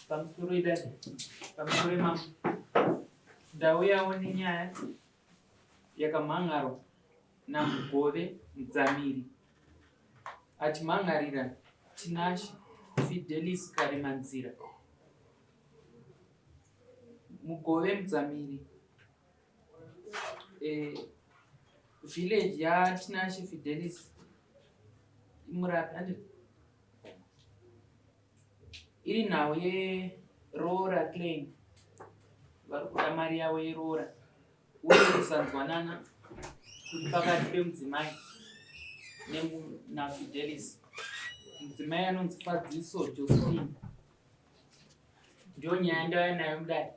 Pamusoro idadi, pamusoro imambo. Ndauyawo nenyaya yakamhan'arwa naMugove Mudzamiri achimhan'arira Tinashe Fidelis Karimanzira. Mugove Mudzamiri eh, village yaTinashe Fidelis imurapi handi Iri nhau yeroora claim vari kuda mari yavo yeroora uye kusanzwanana kuri pakati pemudzimai naFidelis. Mudzimai anonzi Fadziso Josephine. Ndiyo nyaya ndauya nayo mudare.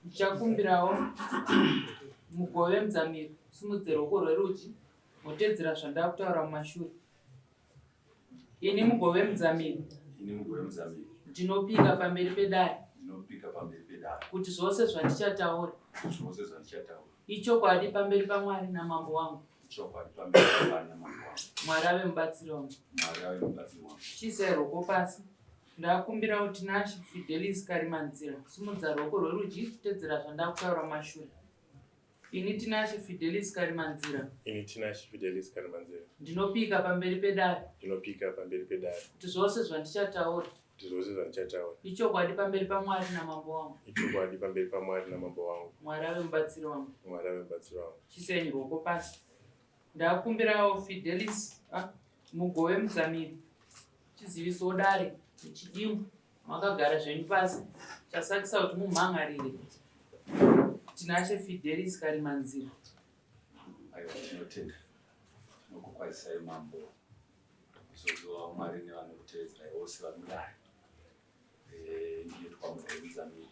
Ndichakumbirawo mugove mudzamiri simudze ruoko rwerudyi motedzera zvandakutaura mumashure. Ini mugove mudzamiri. Ini mugove mudzamiri. Ndinopika pamberi pedare. Ndinopika pamberi pedare. Kuti zvose zvandichataura. Zvose zvandichataura. Ichokwadi pamberi paMwari namambo wangu. Ichokwadi pamberi paMwari namambo wangu. Mwari ave mubatsiri wangu. Mwari ave mubatsiri wangu. Chiisai ruoko pasi. Ndakumbirawo Tinashe Fidelis Karimanzira simudza ruoko rwerudyi tedzera zvandakutaura mumashure. Ini Tinashe Fidelis Karimanzira. Ini Tinashe Fidelis Karimanzira. Ndinopika pamberi pedare. Ndinopika pamberi pedare. Kuti zvose zvandichataura. Kuti zvose zvandichataura. Ichokwadi pamberi paMwari namambo wangu. Ichokwadi pamberi paMwari namambo wangu. Mwari ave mubatsiri wangu. Mwari ave mubatsiri wangu. Chisenyi ruoko pasi. Ndakumbirawo Fidelis ah, mugove mudzamiri. Chiziviso dare chidimbu makagara zvenyu pasi chasakisa kuti mumhan'arire Tinashe Fidelis Karimanzira. Aiwa tinotenda. Tinokukwazisai mambo. Muzodziwa waMwari nevanokutevedzerai vose vari mudare. Eh, ndinoitwa Mugove Mudzamiri.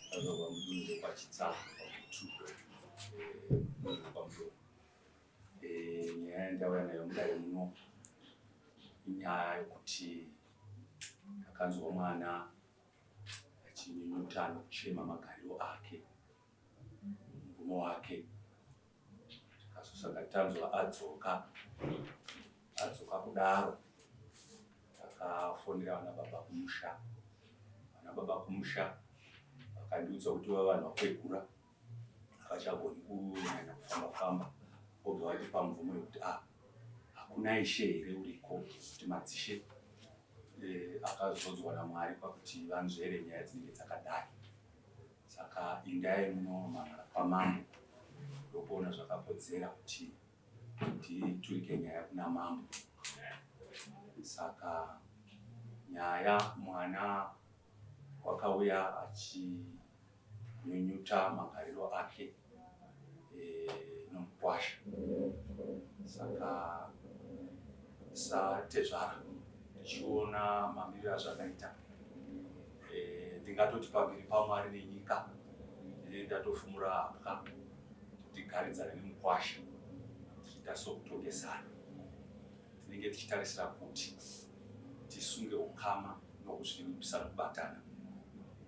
Ndakabva mudunhu rekwaChitsaha kwaGutu. Eh, mudunhu rekwaMudoro. Eh, nyaya yandauya nayo mudare muno inyaya yokuti ndakanzwa mwana achinyunyuta nokuchema magariro ake murume wake Tikazosanga tanzwa adzoka, adzoka kudaro takafonera vana baba kumusha, vana baba kumusha vakandiudza kuti vava vanhu vakwegura havachagoni kunyanya kufamba famba, vobva vatipa mvumo yekuti ah hakuna ishe here uriko kuti madzishe eh, akazodzwa naMwari pakuti vanzvere nyaya dzinenge dzakadai. Saka indai munomhan'ara kwamambo ndokuona zvakakodzera kuti titurike nyaya kuna mambo. Saka nyaya mwana wakauya achinyunyuta magariro ake e, nomukwasha. Saka satezvara ndichiona mamiriro azvakaita Eh, ndingatoti pamberi pamwari nenyika ndinenge ndatofumura hapwa kuti tigaridzane nemukwasha tichiita sokutongesana tinenge tichitarisira kuti tisunge ukama nokuzvininipisa nokubatana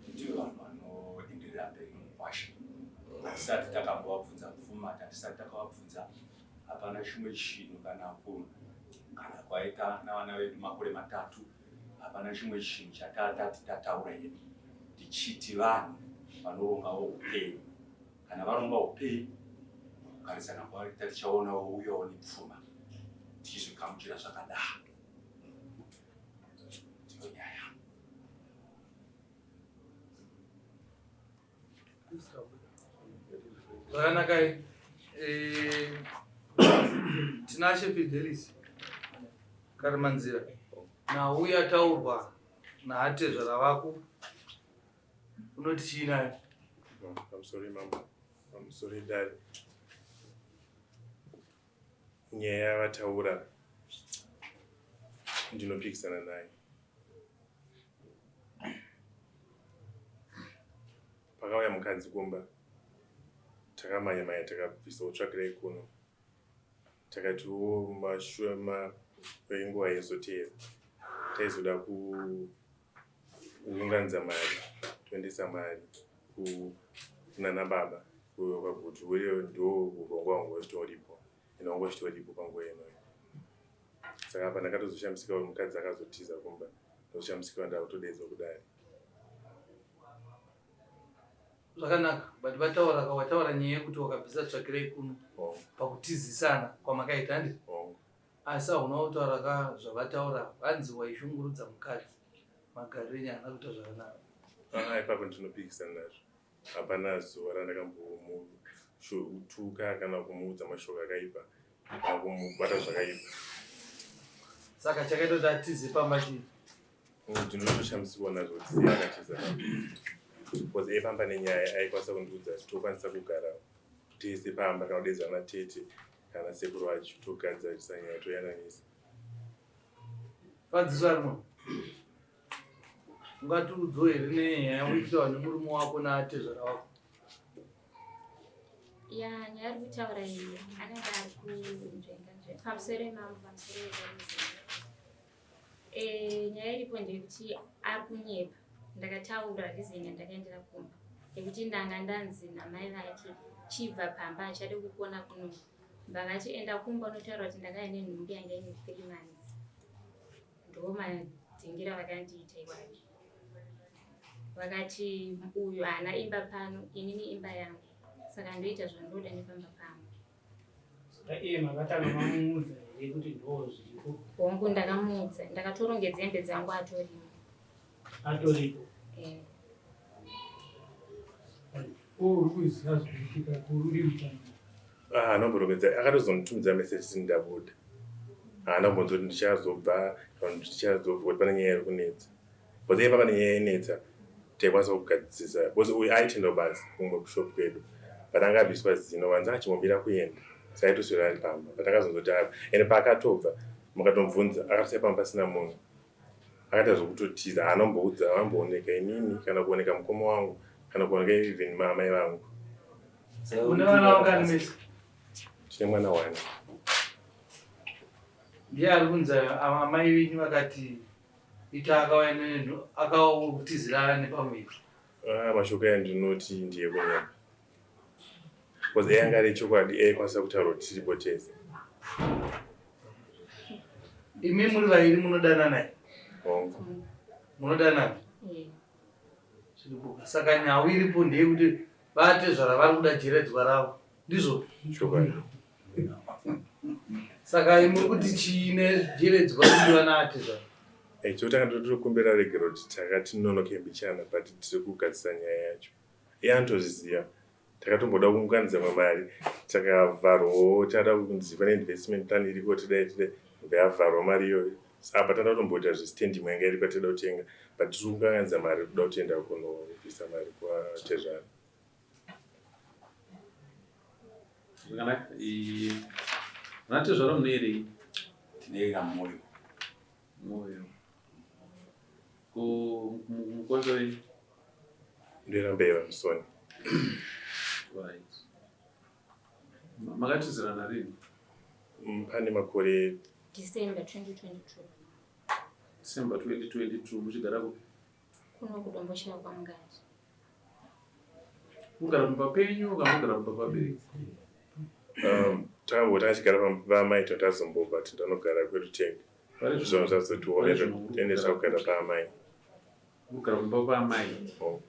ndivo vanhu vanoenderera mberi nomukwasha hatisati takambovabvunza pfuma hatisati takavabvunza hapana chimwe chinhu kana kugara kwaita navana vedu makore matatu Hapana chimwe chinhu chatatati tataura hedu tichiti vanhu vanorongawo upenyu. Kana varonga upenyu kugarisana kwavaita tichaonawo uyawo nepfuma tichizvigamuchira zvakadaro. Ndiyo nyaya. Zvakanakai. Eh, Tinashe Fidelis Karimanzira nhau yataurwa naatezvara vako unoti chii nayo? Pamusoro mambo, pamusoro dare. Nyaya yavataura ndinopikisana nayo. Pakauya mukadzi kumba takamanya manya takabvisa utsvakirai kuno takatiwo mashure maenguva yaizoteera taizoda kuunganidza mari toendesa mari kunana baba. Kwagutu uriyo ndo urongwa hwangu hwachitoripo ende hwangu hwachitoripo panguva inoyi. Saka apa ndakatozoshamisika uyu mukadzi akazotiza kumba ndoshamisika ndakutodeedzwa kudare. Zvakanaka but vataura ka wataura nyaya yekuti wakabvisa tsvakirai kuno pakutizisana kwamakaita handi? Asi hauna kutaura ka zvavataura hanzi waishungurudza mukadzi magariro enyu haana kuita zvakanaka. Ah, ipapo ndinopikisana nazvo. Hapana zuva randakambomutuka kana kumuudza mashoko akaipa kana kumubata zvakaipa. Saka chakaita kuti atize pamba chii? Ndinotoshamisirwa nazvo kuti sei akatiza pamba. Because aifamba nenyaya aikwanisa kundiudza kuti tokwanisa kugara tese pamba kana kudeedza ana tete kana sekuru vacho togadzirisa nyaya toyananisa. Fadziso arimo. Ungatiudzo here nenyaya uri kutaura nemurume wako naatezvara wako? Ya nyaya ari kutaura iyi anenge ari kunzvenga nzvenga pamusoro mambo pamusoro eh, nyaya iripo ndeyekuti ari kunyepa ndakataura reason yandakaendera kumba yekuti ndanga ndanzi namai vake chibva pamba achade kukuona kuno mbavati enda kumba unotaura kuti ndakauya nenhumbi yanga ine 3 months. Ndomadzingira vakandiita iwayo. Vakati uyu haana imba pano, inini imba yangu, saka ndoita zvandoda nepamba pangu. Saka iye makatanga mamuudza here kuti ndo zviripo? Hongu, ndakamuudza. Ndakatorongedza hembe dzangu atorimo. Atoripo? Eh. Uri kuziva zvinoitika kuri utano? Ah, anomborongedza akatozonditumidza message sini ndabuda. Haana kumbonzwa kuti ndichazobva kana kuti ndichazobva kuti pane nyaya iri kunetsa. Because iye pane nyaya inetsa taikwanisa kugadzirisa because uyu aitenda kubasa kumwe kushop kwedu but anga abviswa zino vanzi achimbomira kuenda saka aitoswera ari pamba but akazonzoti ende paakatobva mukatomubvunza akatosiya pamba pasina munhu. Akaita zvokutotiza haana kumboudza haana kumbooneka inini kana kuoneka mukoma wangu kana kuoneka even maamai vangu. Une vana vangani mese? Tine mwana one. Ndiye ari kunzi amai venyu vakati ita akauya akatizira nepamuviri. Ah, mashoko aya ndinoti ndiye kunyepa because anga ari chokwadi aikwanisa kutaura kuti tiripo tese. Imi muri vairi munodanana here? Hongu. Munodanana? Eh. Zviripo. Saka nhau iripo ndeyekuti vatezvara vari kuda jeredzwa ravo, ndizvo? Chokwadi. Saka imi muri kuti chiine jeredzwa kudiwa naatezvara? Eh, chokutanga totokumbira regero kuti takati nonoke mbichana but tiri kugadzisa nyaya yacho. Iye anotozviziva. Takatomboda kuunganidza mamari takavharwawo tada kunzi pane investment plan iriko tidai tidai bva yavharwa mari iyoyo. Apa tanda kutomboita zvestand imwe yanga iriko tida kutenga but tiri kuunganidza mari kuda kutoenda kunobvisa mari kwatezvara. Zvakanaka. Vanatezvara munoerei? Tinoera mwoyo. Mwoyo. Ko mukwasha wenyu? Ndoera Mbeva Musoni. Right. Makatizirana rini? Pane makore. December 2022. December 2022 muchigara kupi? Kuno kuDomboshava kwaMungati. Mugara mumba penyu kana mugara mumba pabereki? Takamboti achigara paamai tazombobva tindanogara kwedu tega. Pari Zvino zvazotiwo pari zvino muri tende kugara takugara kupi? Paamai. Mugara mumba paamai. Oh.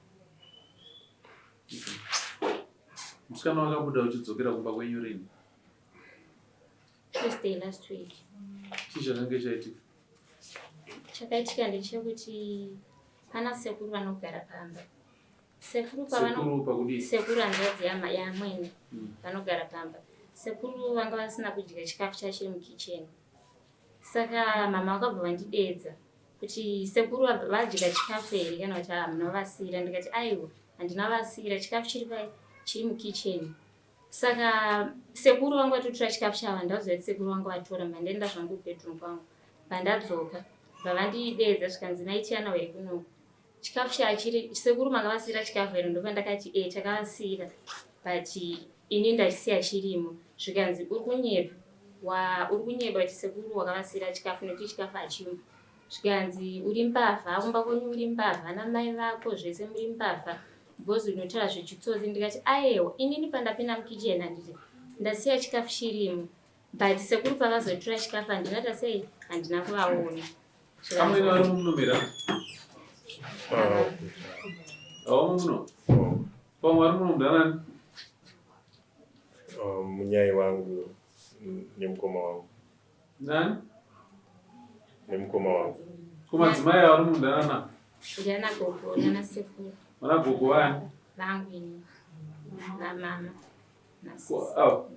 Musikana wakabuda uchidzokera kumba kwenyu rini? Tuesday last week. Chii chakange chaitika? Chakaitika ndechekuti pana sekuru vanogara pamba. Sekuru pavano Sekuru pakudii? Sekuru hanzvadzi yamwene vanogara pamba. Sekuru vanga vasina kudya chikafu chachiri mukicheni. Saka mama vakabva vandidedza kuti sekuru vadya chikafu here kana kuti hamuna vasiyira. Ndikati aiwa, handina vasiyira, chikafu chiri pai chiri mukicheni. Saka sekuru vangu vatotora chikafu chavo, handauziva kuti sekuru vangu vatora. Mba ndaenda zvangu kubedroom kwangu. Pandadzoka bva vandidedza zvikanzi maitiana wei kunoku chikafu chachiri sekuru makavasiyira chikafu here? Ndopandakati e takavasiyira, but ini ndachisiya chirimo. Zvikanzi uri kunyepa, uri kunyepa kuti sekuru wakavasiyira chikafu nekuti chikafu hachimo. Zvikanzi uri mbavha, kumba kwenyu uri mbavha namai vako zvese muri mbavha. Because unotaura zvechitsotsi ndikati ayewa inini pandapinda mukitchen handiti ndasiya chikafu chirimo but sekuru pavazotora chikafu handina ta sei handina kuvaona. Amwene vari munomira? Havamo muno? Pamwe vari muno mundanani? Munyai wangu nemukoma wangu. Nani? Nemukoma wangu. Ko madzimai vari mundanana? Ndiana gogo nana sekuru. Vana gogo vani? Vangu ini. Namama. Awo.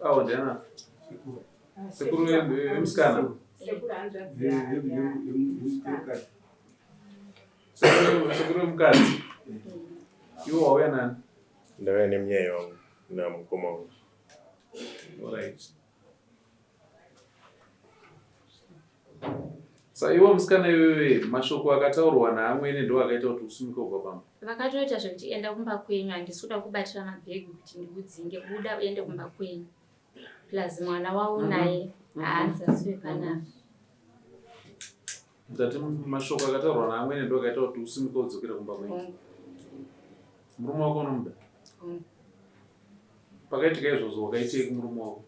Awo ndiana. Sekuru vemusikana. Sekuru hanzvadzi. Sekuru vemukadzi. Iwo wauya nani? Ndauya nemunyai wangu namukoma wangu. Alright. Sa iwe musikana iwewe mashoko akataurwa naamwene ndiwo akaita kuti usimuke kubva pamba. Vakatoita zvekuti enda kumba kwenyu handisi kuda kubatira mabhegi kuti ndikudzinge buda uende kumba kwenyu. Plus mwana wavo naye haanzi asiwe panapa. Ndati mashoko akataurwa naamwene ndiwo akaita kuti usimuke udzokere kumba kwenyu. Murume wako unomuda? Pakaitika izvozvo wakaitei kumurume wako?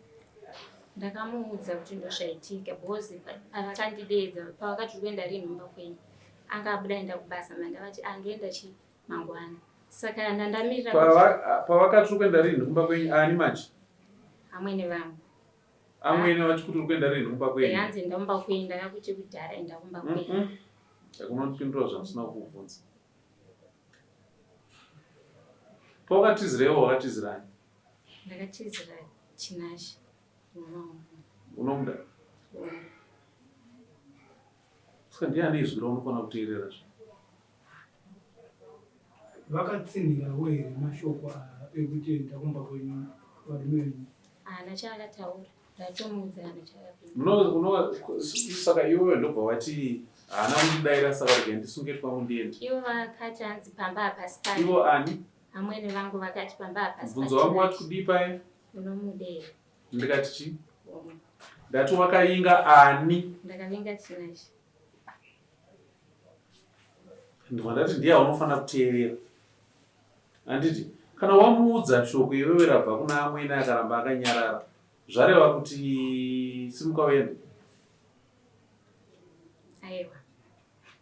Ndakamuudza kuti ndozvaitika because pavakandideedza pavakati kuenda rini kumba kwenyu anga abuda enda kubasa mandavati ah ndoenda chi mangwana saka ndandamirira pavakati kuenda rini kumba kwenyu ani manje? Amwene vangu. Amwene vachikuti uri kuenda rini kumba kwenyu? Hanzi enda kumba kwenyu ndakakuti kudhara enda kumba kwenyu. Unondipindura zvandisina kukubvunza. Pawakatizira iwe wakatizirani? Ndakatizira Tinashe. Unomuda? Saka ndiye ane izwi raunofanira kuteerera zve. Vakatsinhirawo here mashoko aya ekuti enda kumba kwenyu varume venyu? Haana chaakataura. Ndatomuudza haana chaakapindura. Saka iwewe ndobva wati haana kundidaira saka rega ndisunge twangu ndiende. Ivo vakati hanzi pamba hapasi pake. Ivo ani? Amwene vangu vakati pamba hapasi Mubvunzo wangu wati kudii paye? Unomuda here? Ndikati chii? Ndati wakainga ani? Ndakavinga Tinashe. Ndibva ndati ndiye aunofanira kuteerera. Handiti kana wamuudza shoko iwewe rabva kuna amwene akaramba akanyarara zvareva kuti simuka uende? Aiwa.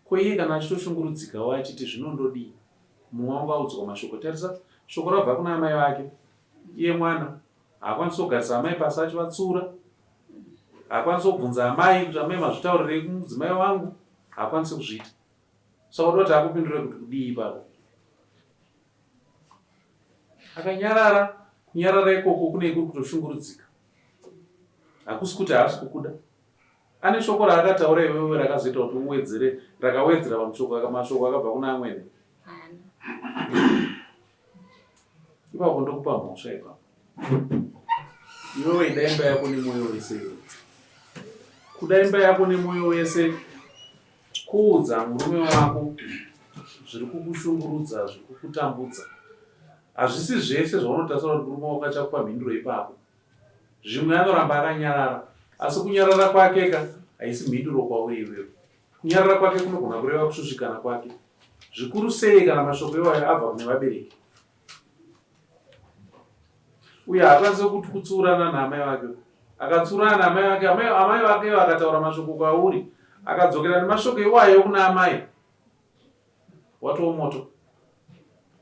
Ko iye kana achitoshungurudzikawo achiti zvino ndodii? Mumwe wangu audzwa mashoko tarisa shoko rabva kuna amai vake iye mwana haakwanisi kugarisa amai pasi achivatsiura haakwanisi kubvunza amai kuti amai mazvitaurirei kumudzimai wangu haakwanisi kuzviita saka uda kuti akupindure kuti kudii ipapo akanyarara kunyarara ikoko kunei kuri kutoshungurudzika hakusi kuti haasi kukuda Ane shoko raakataura iwewe rakazoita kuti uwedzere rakawedzera pamushoko mashoko akabva kuna amwene? Ipapo ndokupa mhosva ipapo. Iwewe ida imba yako nemwoyo wese iwe. Kuda imba yako nemwoyo wese kuudza murume wako zviri kukushungurudza zviri kukutambudza. Hazvisi zvese zvaunotarisira kuti murume wako achakupa mhinduro ipapo. Zvimwe anoramba akanyarara asi kunyarara kwake ka haisi mhinduro kwauri iwewe. Kunyarara kwake kunogona kureva kushushikana kwake. Zvikuru sei kana mashoko iwayo abva kune vabereki. Uye haakwanise kuti kutsiurana naamai vake. Akatsiurana naamai vake, amai, amai vake vakataura mashoko kwauri, akadzokera nemashoko iwayo kuna amai, watoo moto.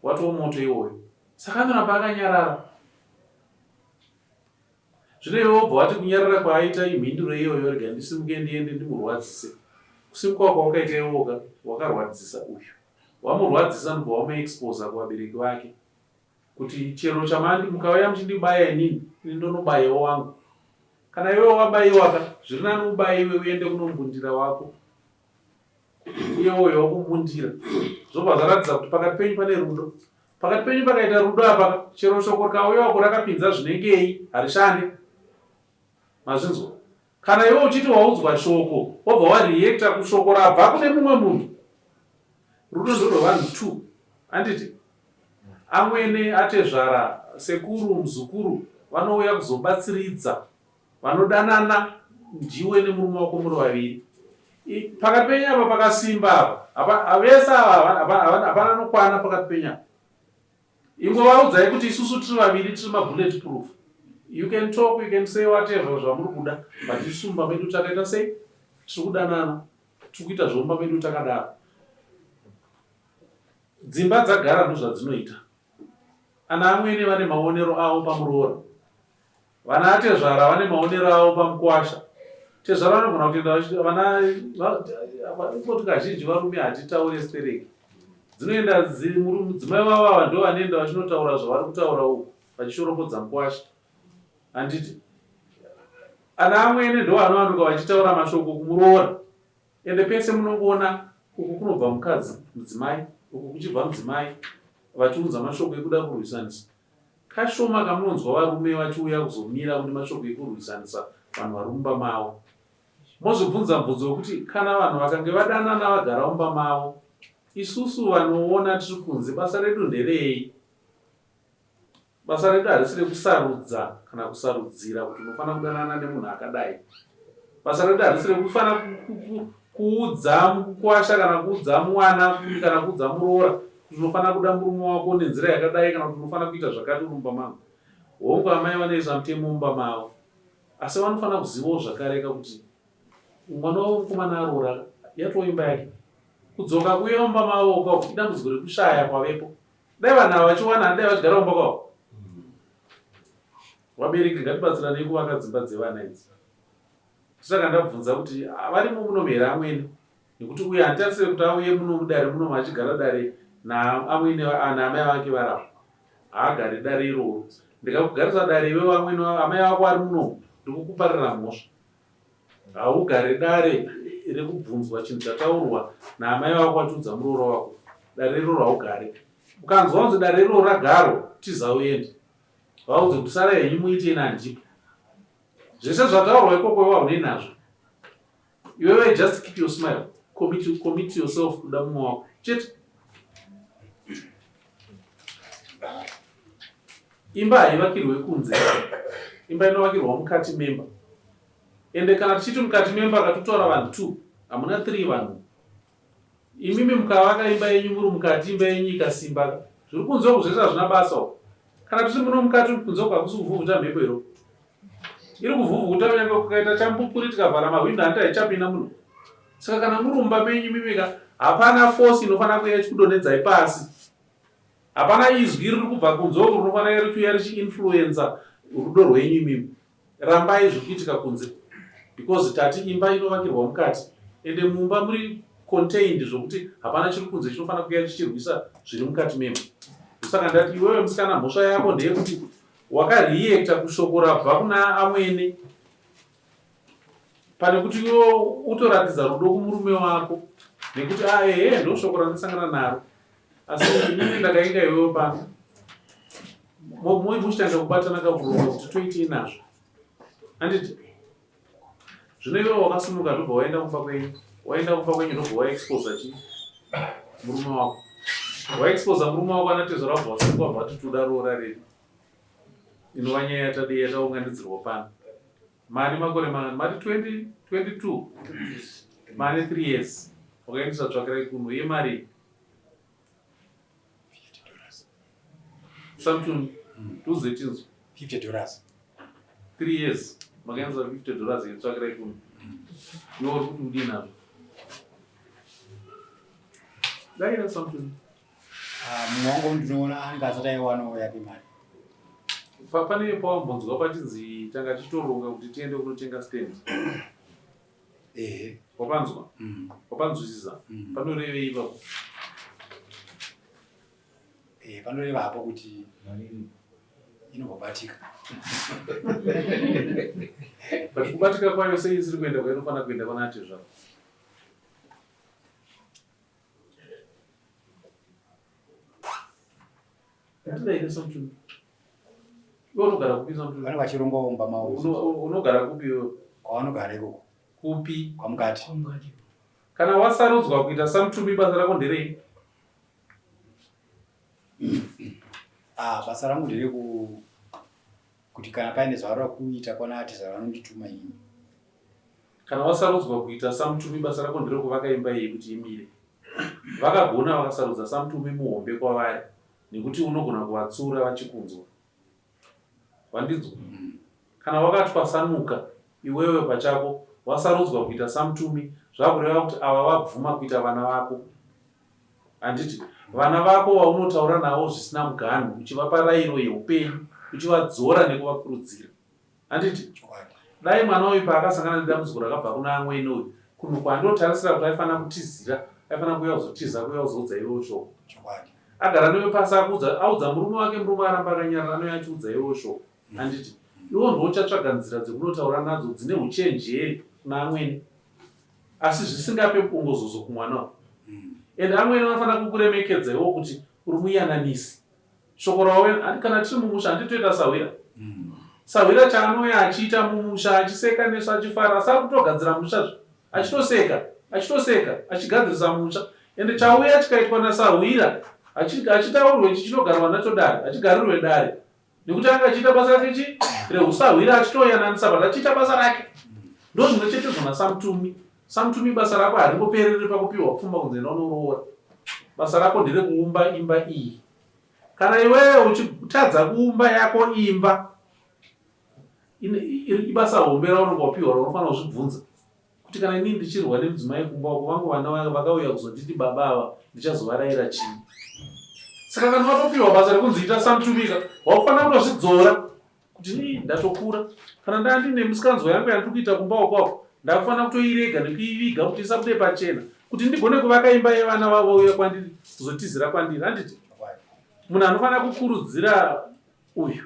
Watoo moto iwoyo. Saka anoramba akanyarara. Zvino iwe wobva wati kunyarara kwaaita imhinduro iyoyo rega ndisimuke ndiende ndimurwadzise. Kusimuka kwawakaita iwoka wakarwadzisa uyu. Wamurwadzisa ndobva wamuexposa kuvabereki vake kuti chero chamandi mukauya muchindibaya inini ini ndonobayawo wangu. Kana iwewe wabaiwaka zviri nani ubaiwe uende kunombundira wako uye uyo wakumbundira zvobva zvaratidza kuti pakati penyu pane rudo. Pakati penyu pakaita rudo apa chero shoko rikauya uko rakapinza zvinengei harishande. Mazvinzwa? Kana iwe uchiti waudzwa shoko wobva wareacta kushoko rabva kune mumwe munhu. Rudo ndorwevanhu two. Handiti? Amwene, atezvara, sekuru, muzukuru vanouya kuzobatsiridza. Vanodanana ndiwe nemurume wako muri vaviri. Pakati penyu apa pakasimba apa. Vese ava hapana anokwana pakati penyu apa. Ingovaudzai kuti isusu tiri vaviri tiri mabullet proof. You can talk, you can say whatever zvamuri kuda, but isusu mumba medu takaita sei? Tiri kudanana, tiri kuita zvomumba medu takadaro. Dzimba dzagara ndozvadzinoita. Ana amwene vane maonero avo pamuroora. Vana atezvara vane maonero avo pamukwasha. Tezvara vanogona kutoenda vachi vana ingoti kazhinji varume hatitaure stereki. Dzinoenda mudzimai vavo ava ndo vanoenda vachinotaura zvavari kutaura uku vachishoropodza mukwasha. Handiti ana amwene ndo vanowanikwa vachitaura mashoko kumuroora. Ende pese munongoona uku kunobva mukadzi mudzimai uku kuchibva mudzimai vachiunza mashoko ekuda kurwisanisa. Kashoma kamunonzwa varume vachiuya kuzomira kune mashoko ekurwisanisa vanhu vari mumba mavo. Mozvibvunza mubvunzo wekuti kana vanhu vakange vadanana vagara mumba mavo, isusu vanoona tiri kunze basa redu nderei? Basa redu harisi rekusarudza kana kusarudzira kuti unofanira kudanana nemunhu akadai. Basa redu harisi rekufanira kuudza mukukwasha kana kuudza mwana kana kuudza muroora kuti unofanira kuda murume wako nenzira yakadai kana kuti unofanira kuita zvakati uri mumba mangu. Hongu amai vanoisa mutemo mumba mavo asi vanofanira kuzivawo zvakareka kuti mwana wavo mukomana aroora yatova imba yake. Kudzoka kuuya mumba mavo uko idambudziko rekushaya kwavepo. Dai vanhu ava vachiwana dai vachigara kumba kwavo. Vabereki ngatibatsiranei kuvaka dzimba dzevana idzi. Saka ndabvunza kuti ah, varimo muno here amwene nekuti uye handitarisire kuti auye muno mudare muno achigara dare naamwene naamai vake varapa. Haagari dare iroro. Ndikakugarisa dare iwe vamwene amai vako vari muno ndikukuparira mhosva. Haugare dare rekubvunzwa chinhu chataurwa naamai vako vachiudza muroora wako. Dare iroro haugare. Ukanzwa kunzi dare iroro ragarwa, tiza uende. Vaudze kuti sarai henyu muite ini handipo. Zvese zvataurwa ikoko iwe haunei nazvo. Iwewe just keep your smile. Commit, commit yourself kuda mumwe wako. Chete. Imba haivakirwe kunze. Imba inovakirwa mukati memba. Ende kana tichiti mukati memba katotora vanhu 2 hamuna 3 vanhu. Imimi mukavaka imba yenyu muri mukati imba yenyu ikasimba zviri kunze uku zvese hazvina basa uku. Kana tiri muno mukati kunze uku hakusi kuvhuvhuta mhepo iro. Iri kuvhuvhuta kunyange kukaita chambupuri tikavhara mahwindo hanti haichapinda muno. Saka kana muri mumba menyu imimika hapana force inofanira kuuya ichikudonhedzai pasi. Hapana izwi riri kubva kunze uku rinofanira richiuya richiinfluencer rudo rwenyu imimi. Rambai zviri kuitika kunze because tati imba inovakirwa mukati ende mumba muri contained zvokuti hapana chiri kunze chinofanira kuuya chichirwisa zviri mukati memba. Saka ndati iwewe musikana mhosva yako ndeyekuti wakareacta kushoko rabva kuna amwene pane kuti iwe utoratidza rudo kumurume wako nekuti a ah, ehe ndo shoko randasangana naro asi inini ndakainga iwewe pano muchitanga kubatana kakuronga kuti toitei nazvo handiti zvino iwewe wakasimuka ndobva waenda kumba kwenyu waenda kumba kwenyu ndobva waexposa chi murume wako waexposa murume wako anatezvara wabva wasimuka wabva wati toda roora redu inova nyaya yatadii yataunganidzirwa pano Mane makore mangani? Mati 2022 mane 3 years wakaendesa tsvakirai kuno yemari Samson tiuze tinzwe 50 dollars 3 years makaendesa 50 dollars yetsvakirai kuno iwe uri kuti udii nazvo daira Samson Ah, mumwe wangu ndinoona anenge asati aiwanawo yake mari. Pane pawambonzwa pachinzi tanga tichitoronga kuti tiende kunotenga stand. Ehe. Wapanzwa? Mm. Wapanzwisisa? Mm. Panorevei ipapo? Eh, panoreva hapo kuti inogobatika. But kubatika kwayo sei isiri kuenda kwainofanira kuenda kwana atezvaro? Unogara kupi? Vanenge vachirongwa mumba mavo. Unogara kupi iwe? Kwavanogara ikoko. Kupi? Kwamukati. Kana wasarudzwa kuita samutumi basa rako nderei? Ah, basa rangu nderekuti kana paine zvavari kuita kwana ati zvavanondituma ini. Kana wasarudzwa kuita samutumi basa rako nderekuvaka imba iyi kuti imire. Vakagona vakasarudza samutumi muhombe kwavari nekuti unogona kuvatsiura vachikunzwa. Wandinzwa? Kana wakatwasanuka iwewe pachako wasarudzwa kuita samutumi zvakureva kuti ava vabvuma kuita vana vako. Handiti vana vako vaunotaura navo zvisina muganhu uchivapa rairo yeupenyu uchivadzora nekuvakurudzira. Handiti? Dai mwana uyu paakasangana nedambudziko rakabva kuna amwene uyu, kunhu kwaandotarisira kuti aifanira kutizira, aifanira kuuya kuzotiza kuuya kuzoudza iwewe shoko. Agara newe pasi akuudza, audza murume wake, murume aramba akanyarara, anouya achiudza iwewe shoko. Handiti? Iwe ndiwe uchatsvaga nzira dzekunotaura nadzo dzine uchenjeri kuna amwene. Asi zvisingape bongozozo kumwana uyu. And amwene vanofanira kukuremekedza iwewe kuti uri muyananisi. Shoko rawe kana tiri mumusha handiti toita sahwira. Sahwira chaanouya achiita mumusha achiseka nesu achifara asi ari kutogadzira musha zve. Achitoseka, achitoseka, achigadzirisa musha. Ende chauya chikaitwa nasahwira hachitaurwe ichi chinogarwa nacho dare, hachigarirwe dare. Nekuti anga achiita basa rake chi rehusahwira achitoyananisa but achiita basa rake. Ndozvimwe chetezvo naSamutumi. Samutumi basa rako haringoperere pakupiwa pfuma kunzi enda unoroora. Basa rako nderekuumba imba iyi. Kana iwewe uchitadza kuumba yako imba, ibasa hombe raunenge wapiwa raunofanira kuzvibvunza kuti kana inini ndichirwa nemudzimai kumba uko vangu vana vakauya kuzonditi baba ava ndichazovaraira chii? Saka kana watopiwa basa rekunzi ita samutumika, wakufanira kutozvidzora kuti ii ndatokura kana ndaa ndine misikanzwa yangu yandiri kuita kumba uko apo ndakufanira kutoirega nekuiviga kuti isabude pachena kuti ndigone kuvaka imba yevana vavauya kwandiri kuzotizira kwandiri handiti munhu anofanira kukurudzira uyu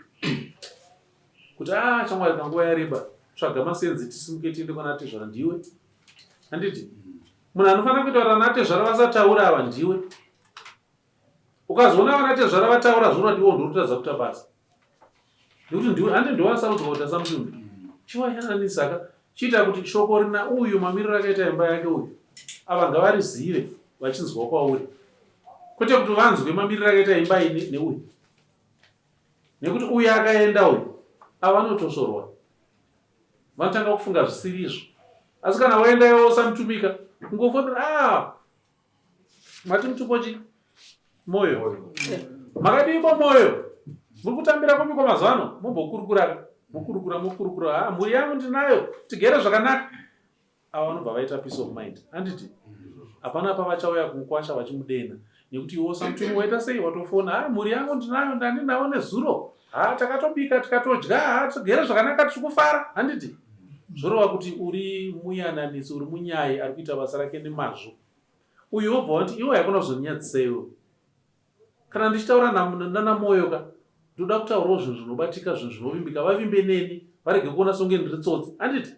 kuti a ah, shamwari kanguva yareba tsvaga masenzi tisimuke tiende kwana tezvara ndiwe handiti munhu anofanira kuita kuti ana tezvara vasataura ava ndiwe Ukazoona vana tezvara vataura zvorati iwo ndorutadza kuita basa. Nekuti ndiwe handi ndiwe wasarudzwa kuita something. Chiwayananisa ka chiita kuti shoko rina uyu mamiriro akaita imba yake uyu ava ngavarizive vachinzwa kwauri. Kwete kuti vanzwe mamiriro akaita imba iyi neuyu. Nekuti uyu akaenda uyu ava vanotosvorwa. Vanotanga kufunga zvisiri izvo. Asi kana waenda iwe usamutumika kungofonera ah Mati mutupo chi? Moyo. Makadii ko moyo? Muri kutambira kupi ko mazuva ano? Mombokurukura mokurukura mokurukura. Ah, mhuri yangu ndinayo. Tigere zvakanaka. Ava vanobva vaita peace of mind. Handiti? Hapana pavachauya kumukwasha vachimudena. Nekuti iwe samutumi waita sei watofona. Ah, mhuri yangu ndinayo ndandinawo nezuro. Ha, takatobika tikatodya. Ha, tigere zvakanaka tiri kufara. Handiti? Zvoreva kuti uri muyananisi, uri munyayi ari kuita basa rake nemazvo. Uyu wobva wati iwe haikona kuzondinyadzisa iwe. Kana ndichitaura nana Moyo ka ndoda kutaurawo zvinhu zvinobatika, zvinhu zvinovimbika, vavimbe neni, varege kuona songe ndiri tsotsi. Handiti?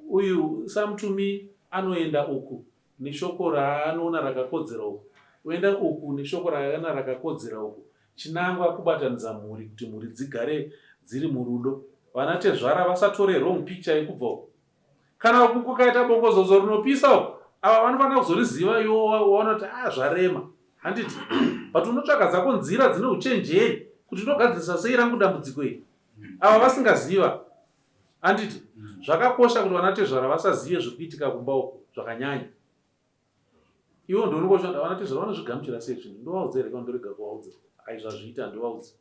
Uyu Samutumi anoenda uku neshoko raanoona rakakodzera uku, oenda uku neshoko raanoona rakakodzera uku. Chinangwa kubatanidza mhuri kuti mhuri dzigare dziri murudo. Vana tezvara vasatore wrong picture yekubva uku. Kana uku kukaita bongozozo rinopisa uku, ava vanofanira kuzoriziva iwo waona kuti ah zvarema. Handiti? But unotsvaga dzako nzira dzine uchenjeri kuti ndogadzirisa sei rangu dambudziko iri. Ava vasingaziva. Handiti? Zvakakosha kuti vana tezvara vasazive zviri kuitika kumba uku zvakanyanya. Iwe ndiwe unenge uchida vana tezvara vanozvigamuchira sei zvinhu? Ndovaudza here kana ndorega kuvaudza? Ai zvazviita handivaudzi.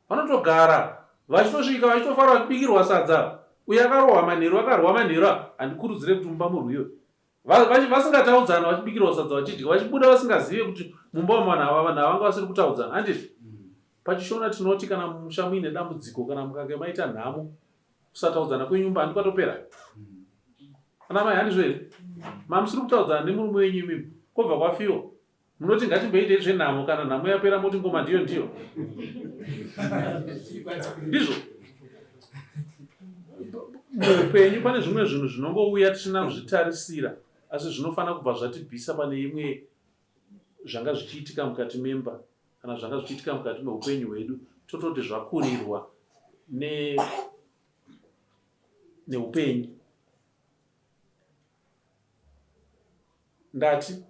Vanotogara vachitosvika vachitofara vachibikirwa sadza. Uyo akarohwa manheru akarwa manheru apa handikurudzire kuti mumba murwiwe. Vasingataudzana vachibikirwa sadza vachidya vachibuda vasingazive kuti mumba umu vanhu ava vanhu ava vanga vasiri kutaudzana handiti? Pachishona tinoti kana mumusha muine dambudziko kana mukange maita nhamo kusataudzana kwenyumba handi kwatopera ana mai handizvo here mamusiri kutaudzana nemurume wenyu imimi kwobva kwafiwa munoti ngatimboitei zvenhamo kana nhamo yapera moti ngoma ndiyo ndiyo ndizvo muupenyu pane zvimwe zvinhu zvinongouya tisina kuzvitarisira asi zvinofanira kubva zvatibvisa pane imwe zvanga zvichiitika mukati memba kana zvanga zvichiitika mukati meupenyu hwedu tototi zvakurirwa ne neupenyu ndati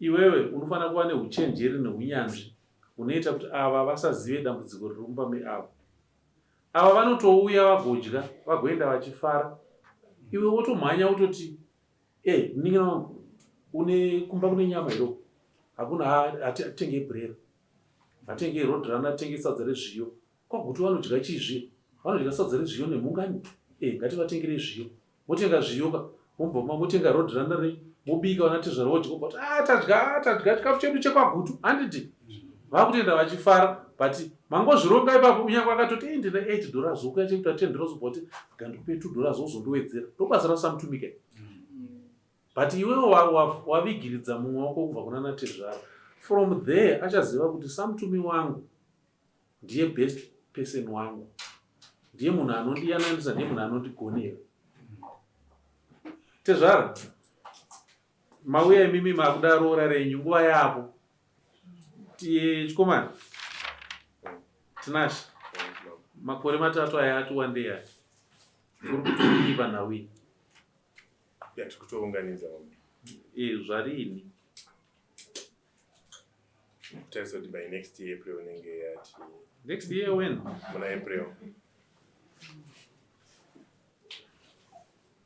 iwewe unofanira kuva neuchenjeri neunyanzvi hunoita kuti ava vasazive dambudziko riri mumba meavo ava vanotouya vagodya vagoenda vachifara. Iwe wotomhanya wototi e munin'ina wangu une kumba kune nyama here uko? Hakuna, hatitenge brera, hatitenge rodrana, hatitenge sadza rezviyo. Kwaguti vanodya chii zviyo? Vanodya sadza rezviyo nemhungani. E, ngativatengerei zviyo. Motenga zviyo ka, mobva motenga rodrana renyu, mobika vana tezvara vodya vobva vati ah tadya tadya chikafu chedu chekwaGutu. Handiti? Vakutoenda vachifara but mangozvironga ipapo kunyange akatoti ei ndine 8 dollars ukuya chekuita 10 dollars ubva kuti ngandikupe 2 dollars wozondiwedzera. Ndobasa raSamutumika. But iwewe wavigiridza mumwe wako kubva kuna natezvara. From there achaziva kuti Samutumi wangu ndiye best person wangu, ndiye munhu anondiyananisa, ndiye munhu anondigonera. Tezvara, mauya imimi makuda roora renyu nguva yapo. Chikomana Tinashe, makore matatu aya ati wandei aya, uri kutodii panhau iyi? Tiri kutounganidza. Zvarini? Tarisa kuti by next year April inenge yati. Next year when? Muna April.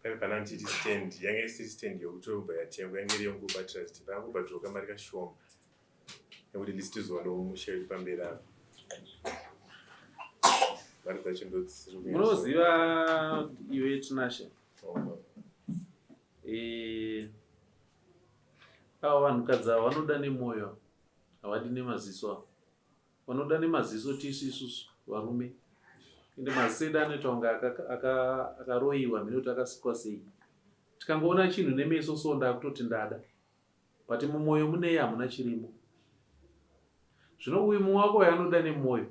Pane pana ndichiti stand, yange isiri stand yekutobva yatengwa, yange iri yongobatira kuti pakubhadhirwa kamari kashoma. Nekuti list tizowana musha iri pamberi apa. Mari dzacho ndodzisiri kunyatso. Munoziva iwe Tinashe. Eh, ava vanhukadzi ava vanoda nemoyo havadi nemaziso ava vanoda nemaziso tisu isusu varume ende maziso edu anoita kunge akaroyiwa mhene kuti akasikwa sei tikangoona chinhu nemeso so ndakutoti ndada but mumwoyo munei hamuna chirimo zvino uyu mumwe wako uyo anoda nemwoyo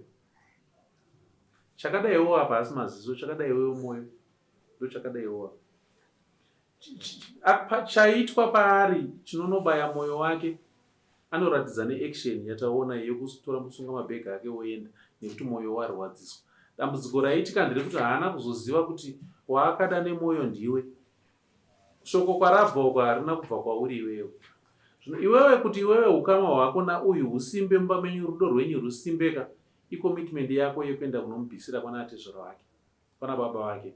chakadaiwo apa haasi maziso chakadaiwo mwoyo ndochakadaiwo apa Chaitwa paari chinonobaya moyo wake anoratidza neaction yataona yekutora musunga mabag ake oenda nekuti moyo warwadziswa. Dambudziko raitika nderekuti haana kuzoziva kuti waakada nemoyo ndiwe. Shoko kwarabva uko harina kubva kwauri iwewe. Zvino iwewe kuti iwewe hukama hwako nauyu husimbe mumba menyu rudo rwenyu rusimbeka icommitment yako yekuenda kunomubvisira kwana atezvara vake. kwana baba vake.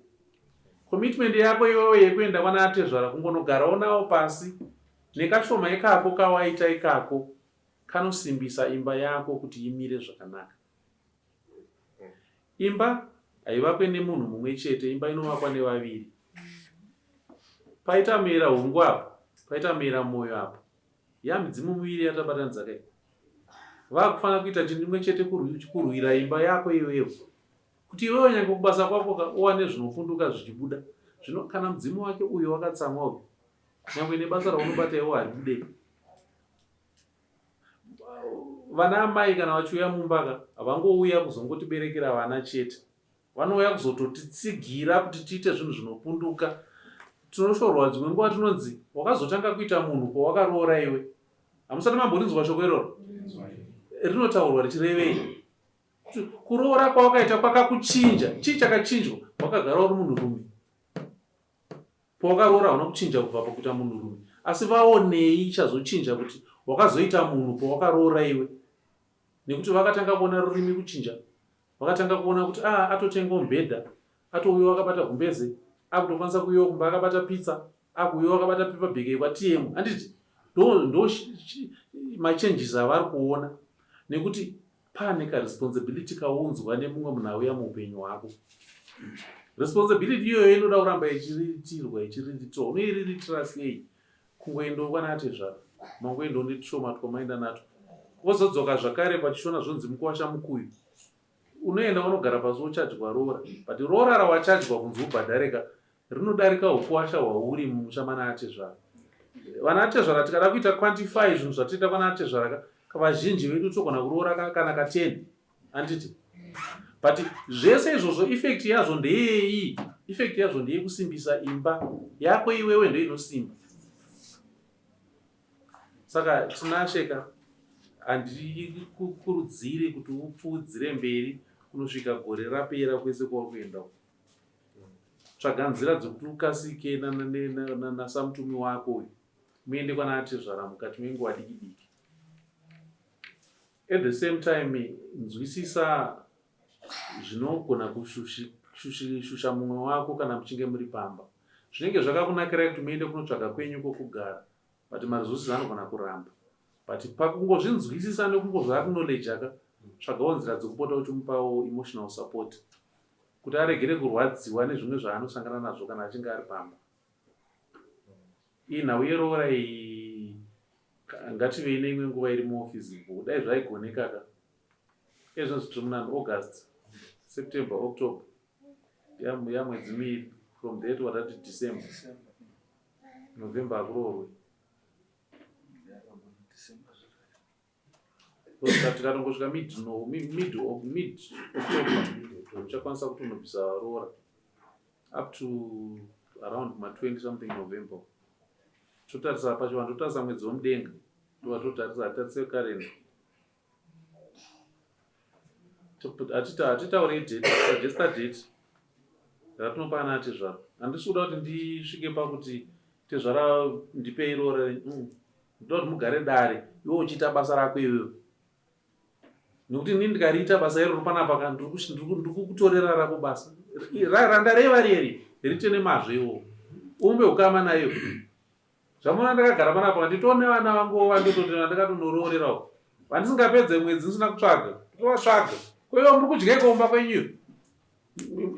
Commitment yako iwewe yekuenda kwana atezvara kungonogarawo nawo pasi nekashoma ikako kawaita ikako kanosimbisa imba yako kuti imire zvakanaka. Imba haivakwe nemunhu mumwe chete, imba inovakwa nevaviri. Paita mera hungu apo, paita mera moyo apo. Yamidzimu miviri yatabatanidza kai. Vakufanira kuita chinhu chimwe chete kurwira imba yako iwewe. Kuti iwewe nyange kubasa kwako ka uwane zvinopunduka zvichibuda. Zvino kana mudzimu wake uyo wakatsamwa uyu, nyangwe nebasa raunobata iwe haribude. Vana amai kana vachiuya mumba ka havangouya kuzongotiberekera vana chete. Vanouya kuzototitsigira kuti tiite zvinhu zvinopunduka. Tinoshorwa dzimwe nguva tinonzi wakazotanga kuita munhu pawakaroora iwe. Hamusati mamborinzwa shoko iroro? Rinotaurwa richirevei? Kuroora kwawakaita kwakakuchinja. Chii chakachinjwa? Wakagara uri munhurume. Pawakaroora hauna kuchinja kubva pakuita munhurume. Asi vaonei chazochinja kuti wakazoita munhu pawakaroora iwe? Nekuti vakatanga kuona rurimi kuchinja. Vakatanga kuona kuti ah atotengawo mubhedha, atouyawo akabata gumbeze, akutokwanisa kuuyawo kumba akabata pizza, akuuyawo akabata paper bag yekwaTM. Handiti? Ndo ndo machanges avari kuona. Nekuti Pane ka responsibility kaunzwa nemumwe munhu auya muupenyu hwako. Responsibility iyoyo inoda kuramba ichiriritirwa ichiriritirwa. Unoiriritira sei? Kungoendawo kwana atezvara. Mangoendawo netushoma twamaenda natwo. Wozodzoka zvakare pachishona zvonzi mukuwasha mukuyu. Unoenda unogara pasi wochajwa roora. But roora rawachajwa kunzi ubhadhare ka rinodarika hukuwasha hwauri mumusha mana atezvara. Vana atezvara tikada kuita quantify zvinhu zvatoita kwana atezvara ka vazhinji vedu togona kuroora kana ka 10 handiti? But zvese izvozvo effect yazvo ndeyei? Effect yazvo ndeyekusimbisa imba yako iwewe ndoinosimba. Saka Tinashe ka handikukurudziri kuti upfuudzire mberi kunosvika gore rapera kwese kwauri kuenda uko. Tsvaga nzira dzekuti ukasike naSamutumi wako uyu muende kwana atezvara mukati menguva diki diki. At the same time nzwisisa zvinogona kushusha mumwe wako kana muchinge muri pamba. Zvinenge zvakakunakirai kuti muende kunotsvaga kwenyu kwokugara but maresources anogona kuramba. But pakungozvinzwisisa nekungozviacknowledge ka, tsvagawo nzira dzekupota uchimupawo emotional support kuti aregere kurwadziwa nezvimwe zvaanosangana nazvo kana achinge ari pamba. Iyi nhau yeroora iyi ngativei neimwe nguva iri more feasible. Dai zvaigoneka ka. Ezvinozvi tiri munani August, September, October. Yamwedzi miiri from there to watati December. November akuroorwe. Tikatongosvika mid no mid mid October uchakwanisa kuti unobvisa roora up to around ma 20 something November. Totarisa pachivanhu totarisa mwedzi wemudenga ndova totarisa hatitarise kalenda. Hatitaure date, suggesta date ratinopa ana atezvara. Handisi kuda kuti ndisvike pakuti tezvara ndipei roora renyu. Ndoda kuti mugare dare iwe uchiita basa rako iwewe. Nekuti ini ndikariita basa iroro panapa ka ndiri kukutorera rako basa. Randareva reri riite nemazvo iwowo. Umbe ukama nayo. Zvamona ndakagara panapa nditori nevana vangu vandototi vandakatonoroorerawo. Vandisingapedze mwedzi ndisina kutsvaga. Ndovatsvaga. Ko iwe muri kudyeiko kumba kwenyu?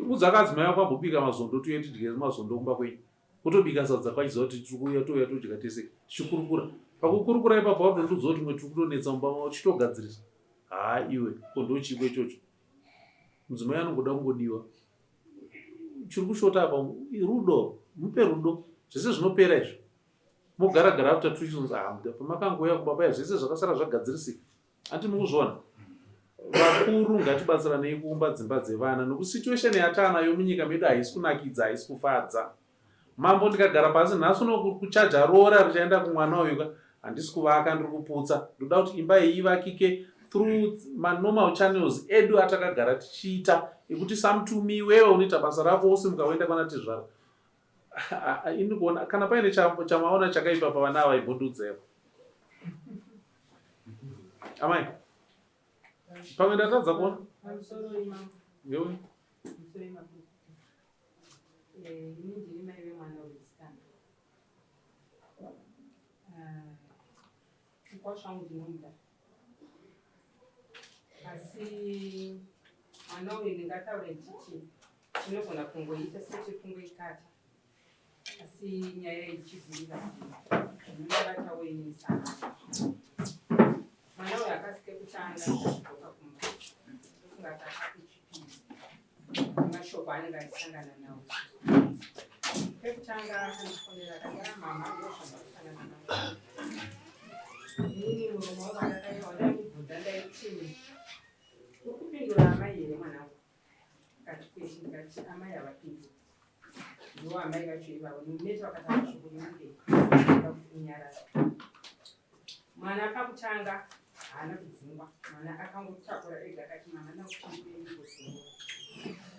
Udza kadzimai vako ambobika mazondo tuye tidye mazondo kumba kwenyu. Wotobika sadza kwachiziva kuti tiri kuuya touya todya tese tichikurukura. Pakukurukura ipapo watondiudza kuti mwe tiri kutonetsa mumba mavo tichitogadzirisa. Haa iwe ko ndochiiko ichocho? Mudzimai anongoda kungodiwa. Chiri kushota apa rudo, mupe rudo. Zvese zvinopera izvi. Mogara gara after two seasons ah muda pamakangouya kumba paya zvese zvakasara zvagadzirisika. Hanti mukuzviona? Vakuru ngatibatsiranei kuumba dzimba dzevana nokuti situation yataanayo munyika medu haisi kunakidza haisi kufadza. Mambo ndikagara pasi nhasi uno kuchaja roora richaenda kumwana uyu ka handisi kuvaka ndiri kuputsa. Ndoda kuti imba iyi ivakike through manormal channels edu atakagara tichiita ekuti samutumi iwewe unoita basa rako wosimuka woenda kwana tezvara. Ini kuona kana paine chamaona chakaipa pavana ava ibvundudzeko. Amai. Pamwe ndatadza kuona. Ngewe. Eh, ini ndiri mai vemwana wemusikana. Ah, mukwasha wangu ndinomuda. Asi mwana uyu ndingataure ndichiti tinogona kungoita sechekungoikata asi nyaya ichigurira zvinondibatawo inini sana. Mwana uyu akasike kutanga kudzoka kumba ndofunga akakachipiri nemashoko aanenge achisangana nawo. Pekutanga akandifonera akati ah mama ndozvandakusangana nazvo. Inini muromo wangu andakaita wandaimubvunza ndaiti uri kupindura amai here mwanangu? Akati kwete ndikati amai havapinduri. Ndiwo amai vacho ivavo nometa vakataura shoko rinenge kuda kuti unyarare. Mwana pakutanga haana kudzingwa, mwana akangotakura ega akati mama ndakutikuendikosungura.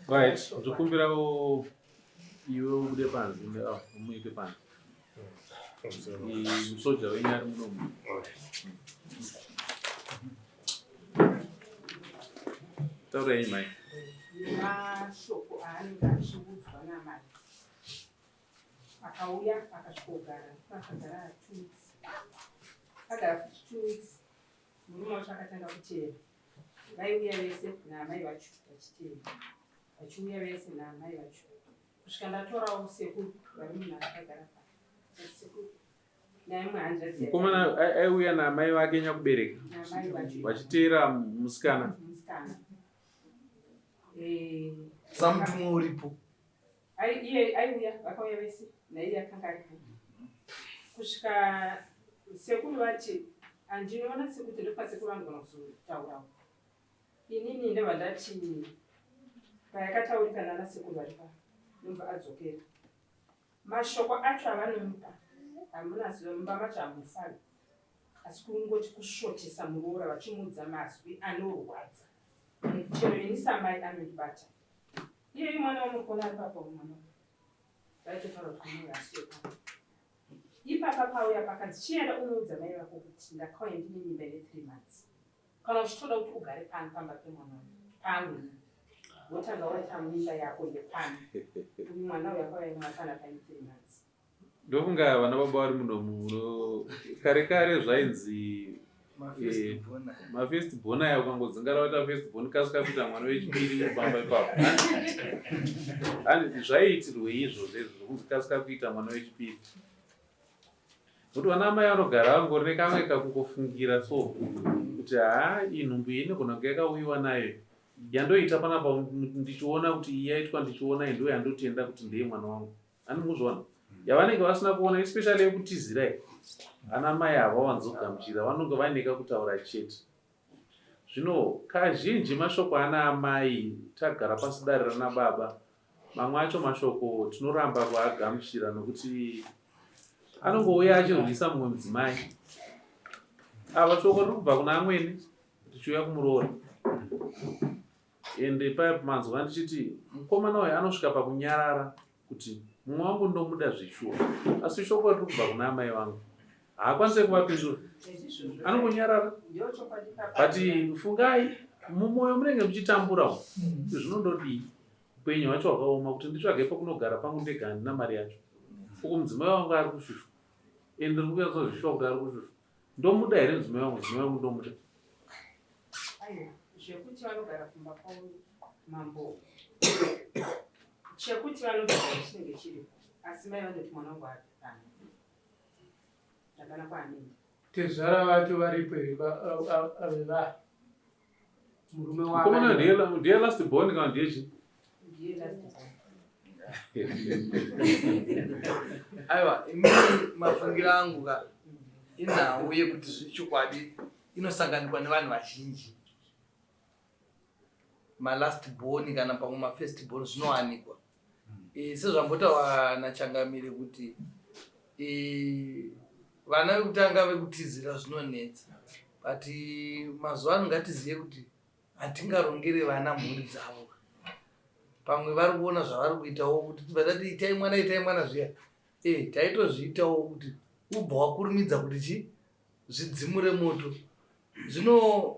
Right, ndikumbirawo iwe ubude panze, ah, umuike panze. Musoja wenyu ari munomu. Taurai mai. Mashoko aanenge achiudzwa namai akauya akasvikogara akagara 2 weeks agara futi 2 weeks murume wacho akatanga kuteera vaiuya vese naamai vacho vachiteera vachiuya vese naamai vacho kusvika ndatorawo sekuru vari munhu akagara pa sekuru naimwe hanzvadzi Mukomana aiuya naamai vake nyakubereka naamai vacho vachiteera musikana. Musikana. Eh, Samutumwa uripo. Iye aiuya vakauya vese naiye akanga aripo kusvika sekuru vati andinoona sekuti ndopa sekuru vanogona kuzotaurawo inini ndobva ndati payakataurika nana sekuru varipa ndobva adzokera mashoko acho avanomupa hamuna ziva mumba macho hamufari asi kungoti kusvotesa muroora vachimuudza mazwi anorwadza chero ini samai anondibata Iyeyu mwana wamuri kuona ari papa uyu mwana uyu. Vaitotaura kuti mwana uyu haasi wepano. Ipapa pauya pakanzi chienda unoudza mai vako kuti ndakauya ndine mimba ine 3 months. Kana uchitoda kuti ugare pano pamba pemwana uyu. Pangu inini. Wotanga waita mimba yako yepano. Uyu mwana uyu akauya nemapana paine 3 months. Ndofunga vana baba vari muno muno kare kare zvainzi mafirst born aya ukangodzingara waita first born kasika kuita mwana wechipiri mubamba ipapo. Hanzi zvaiitirwei izvozvo izvo zvokunzi kasika kuita mwana wechipiri? Nokuti vana amai vanogara vangori nekamwe kakungofungira so kuti haa iyi nhumbu iyi inogona kunge yakauyiwa nayo yandoita panapa ndichiona kuti iyi yaitwa ndichiona iyi ndoyandotenda kuti ndeye mwana wangu. Ani mukuzviona? Yavanenge vasina kuona especially yekutizira iyi. Ana mai havawanzogamuchira vanonge vaine kakutaura chete. Zvino kazhinji mashoko ana amai tagara pasi dare rana baba mamwe acho mashoko tinoramba kuagamuchira nokuti anongouya achirwisa mumwe mudzimai. Ava shoko riri kubva kuna amwene richiuya kumuroora. Ende paya manzwa ndichiti mukomana uyu anosvika pakunyarara kuti mumwe wangu ndomuda zveshuwa asi shoko riri kubva kuna amai vangu haakwanise kuvapindura anongonyarara but fungai mumwoyo munenge muchitambura kuti zvinondodii upenyu hwacho hwakaoma kuti nditsvage pekunogara pangu ndega handina mari yacho uku mudzimai wangu ari kushushwa and ndiri kunyatso kuti ari kushushwa ndomuda here mudzimai wangu mudzimai wangu ndomuda Aiwa, zvekuti vanogara kumba kwavo mambo chekuti vanogara chinenge chiripo asi mai vanoti mwana wangu abve pano hapana kwaanoenda Tezvara vacho varipo here ave va murume Mukomana ndiye last born kana ndiye chii? Ndiye last born. Aiwa, imini mafungiro angu ka inhau yekuti zvechokwadi inosanganikwa nevanhu vazhinji malast born kana pamwe mafirst born zvinowanikwa e, sezvambotaura nachangamire kuti e, vana vekutanga vekutizira zvinonetsa but mazuva ano ngatizive kuti hatingarongere vana mhuri dzavo pamwe vari kuona zvavari kuitawo kuti tibva tati itai mwana itai mwana zviya e taitozviitawo kuti ubva wakurumidza kuti chi zvidzimure moto zvino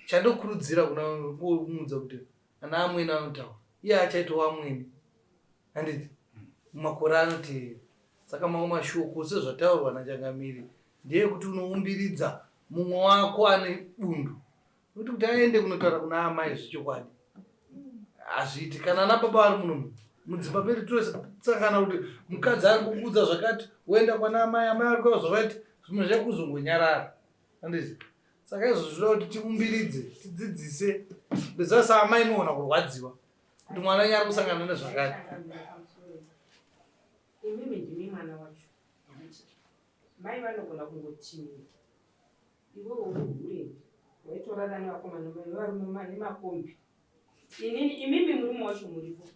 chandokurudzira kuna kumuudza kuti ana amwene anotaura iye achaitawo amwene handiti mumakore anoteera saka mamwe mashoko sezvataurwa nachangamiri ndeyekuti unoumbiridza mumwe wako ane bundu nokuti kuti aende kunotaura kuna amai zvechokwadi hazviiti kana ana baba vari muno mudzimba medu tosangana kuti mukadzi ari kukuudza zvakati woenda kwana amai amai ari kuva zvakati zvimwe zvekuzongonyarara anditi saka izvo zvinoda kuti tiumbiridze tidzidzise ndoziva saamai muona kurwadziwa kuti mwana wenyu ari kusangana nezvakati imimi ndimi mwana wacho mai vanogona kungoti Iwewe uri hure waitorara nevakomana vevarume nemakombi. Inini imimi murume wacho muripo.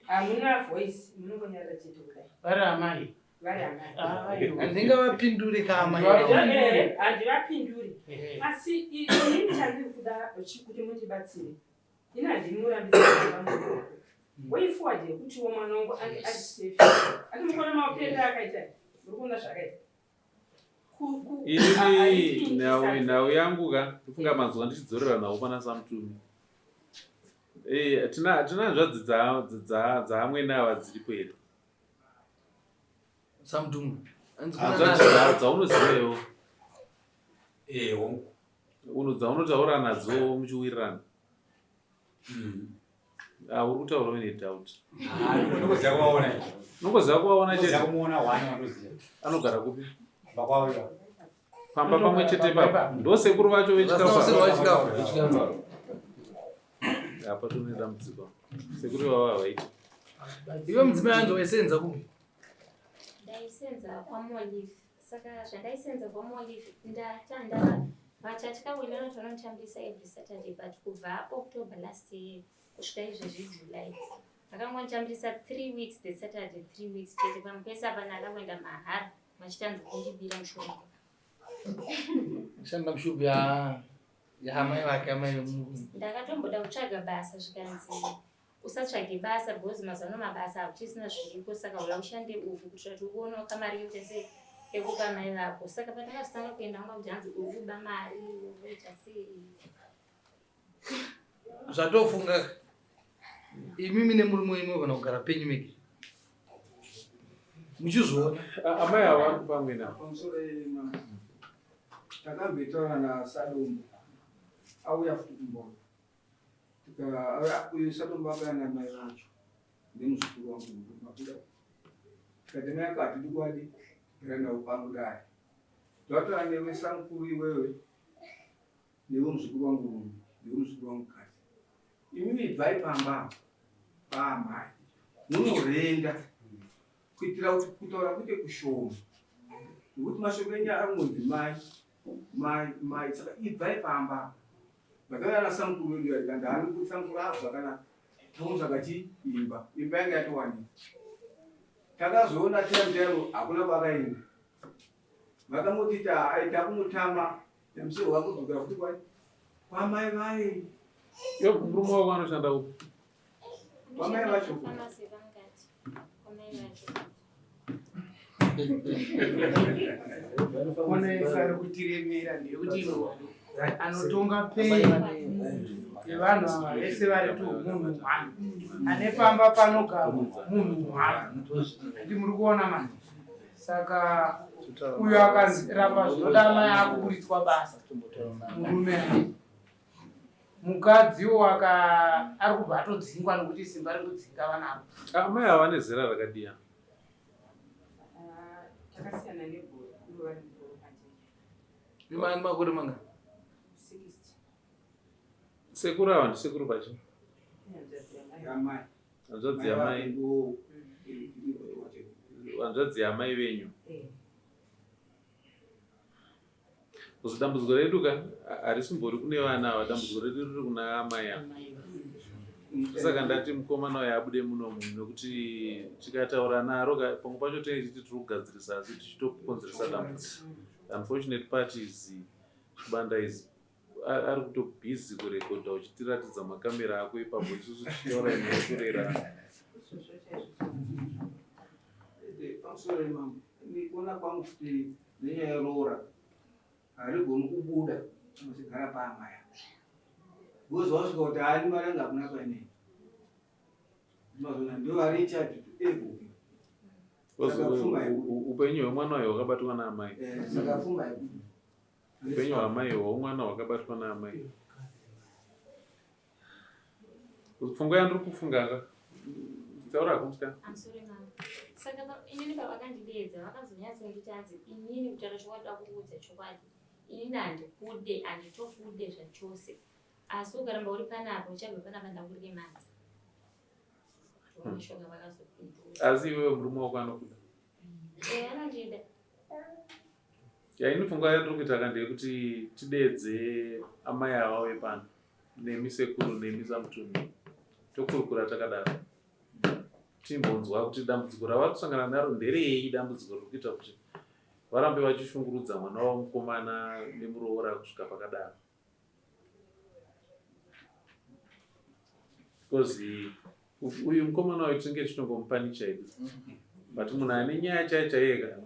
Hamuna voice munongonyarara chete kudai. Vari amai. Vari amai. Handingavapinduri ka amai. Handivapinduri. Asi inini chandiri kuda kuti mundibatsire. Ini handimurambidzi way forward yekutiwo mwana wangu ange ari safe. Ati mukuona maperero akaita. Muri kuona zvakaita. Inini nhau yangu ka ndofunga manzwa ndichidzorera nhau pana Samutumi. Eh, tina tina hanzvadzi dzaamwene ava dziripo here? Samutumi. Hanzvadzi dzaunoziva iwe. Eh, hongu. Uno dzaunotaura nadzo muchiwirirana. Ah, uri kutaura uine doubt. Ah, ndinoziva kuvaona. Unongoziva kuvaona chete. Ndinoziva kumuona one wanoziva. Anogara kupi? Pamba kwavo ipapo. Pamba pamwe chete ipapo. Ndosekuru vacho vechikafu. Apa tine dambudziko. Sekuru vavo havaiti. Iwe mudzimai anzi waisenza kupi? Ndaisenza kwaMolive. Saka zvandaisenza kwaMolive ndatanda vachatikawinana vanonditambisa every Saturday but kubva October last year kusvika izvezvi July vakangonditambisa 3 weeks the Saturday 3 weeks chete pamwe pese apana akakuenda mahara vachita ndikundibira mushonga. Shanda mushupi ya yaamai vake amai vemurume. Ndakatomboda kutsvaga basa zvikanzi usatsvage basa because mazuva ano mabasa hakuchisina zviriko saka uya ushande uku kuitira kuti uonewo kamari kekuita sei kekupa mai vako saka pandakazotanga kuenda vanga kuti hanzi uri kuba mari uri kuita sei. Zvatofunga imimi nemurume wenyu munogona kugara penyu mega muchizviona. Amai ava vari kupa amwene ava. Pamusoro mama, takambotaura naSadombo auya futi kumbono uyu Sadombo akauya namai vacho nemuzukuru wangu mabuda tikati mai ako hatidi kuadi gara navo pano dare ndataura newe samukuru iwewe newe muzukuru wangu rume newe muzukuru wangu kadzi imimi ibvai pamba paamai munorenda kuitira kuti kutaura kuite kushoma nekuti mashoko enyu aringonzi mai mai mai saka ibvai pamba ndakauya nasamukuru wedu yaika ndaani samukuru a zvakanaka tamutsvaga chi imba imba yanga yatowanika takazoona time time hakuna kwakaenda vakamoti takunotama Nyamusoro wakudzokera futi kwai kwamai vaye. Yo murume wako anoshanda upi? Kwamai vacho. Kona isari kutiremera ndeyekuti anotonga pei yevanhu ava vese vari tu munhu one ane pamba panogarwa munhu one andi muri kuona manje saka uyo akaramba zvinoda amai akuburitswa basa murume mukadziwo aka ari kubva atodzingwa nokuti simba rekudzinga vanaro. Amai ava vane zera rakadiya? Ah, takasiyana negore ivo vari mukuru kwandiri. Imani makore manga? 60. Sekuru ava ndisekuru pachi? Hanzvadzi yamai. Yamai. Hanzvadzi yamai. Hanzvadzi yamai venyu. Eh. Kuzi dambudziko redu ka harisimbori kune vana ava, dambudziko redu riri kuna amai ava. Saka ndati mukomana uyo abude munomu nekuti tikataura naro ka pamwe pacho tinenge tichiti tiri kugadzirisa asi tichitokonzeresa dambudziko. The unfortunate part is Chibanda is ari kuto busy kurekodha uchitiratidza makamera ako ipapo isusu tichitaura nyaya yekurera. Pamusoro imambo, kuona kwangu futi nenyaya yeroora harigoni kubuda unochigara paamai apa because wasvika kuti haani mari anga hakuna painei mazona ndo vari in charge to everything. Upenyu hwemwana uyo hwakabatwa naamai. Eh, saka pfuma yekuti Upenyu hwamai hwomwana hwakabatwa naamai. Pfungwa yandiri kufunga ka taura hako musikana. I'm sorry mama. Saka inini pavakandideedza vakazonyatsonditi hanzi inini kutaura chokwadi dakukuudza chokwadi. Inini handikude handitokude zvachose. Asi ukaramba uri panapa uchabva panapa ndakuremadza. Mashoko avakazopindura. Asi iwewe murume wako anokuda? Eh, anondida. Ya ini pfungwa yandiri kuita ka ndeyekuti tideedze amai ava vauye pano nemi sekuru nemi samutumi tokurukura takadaro timbonzwa kuti dambudziko ravari kusangana naro nderei dambudziko riri kuita kuti varambe vachishungurudza mwana wavo mukomana nemuroora kusvika pakadaro because uyu mukomana uyu tinenge tichitongomupa hedu but munhu ane nyaya chaiyo chaiye ka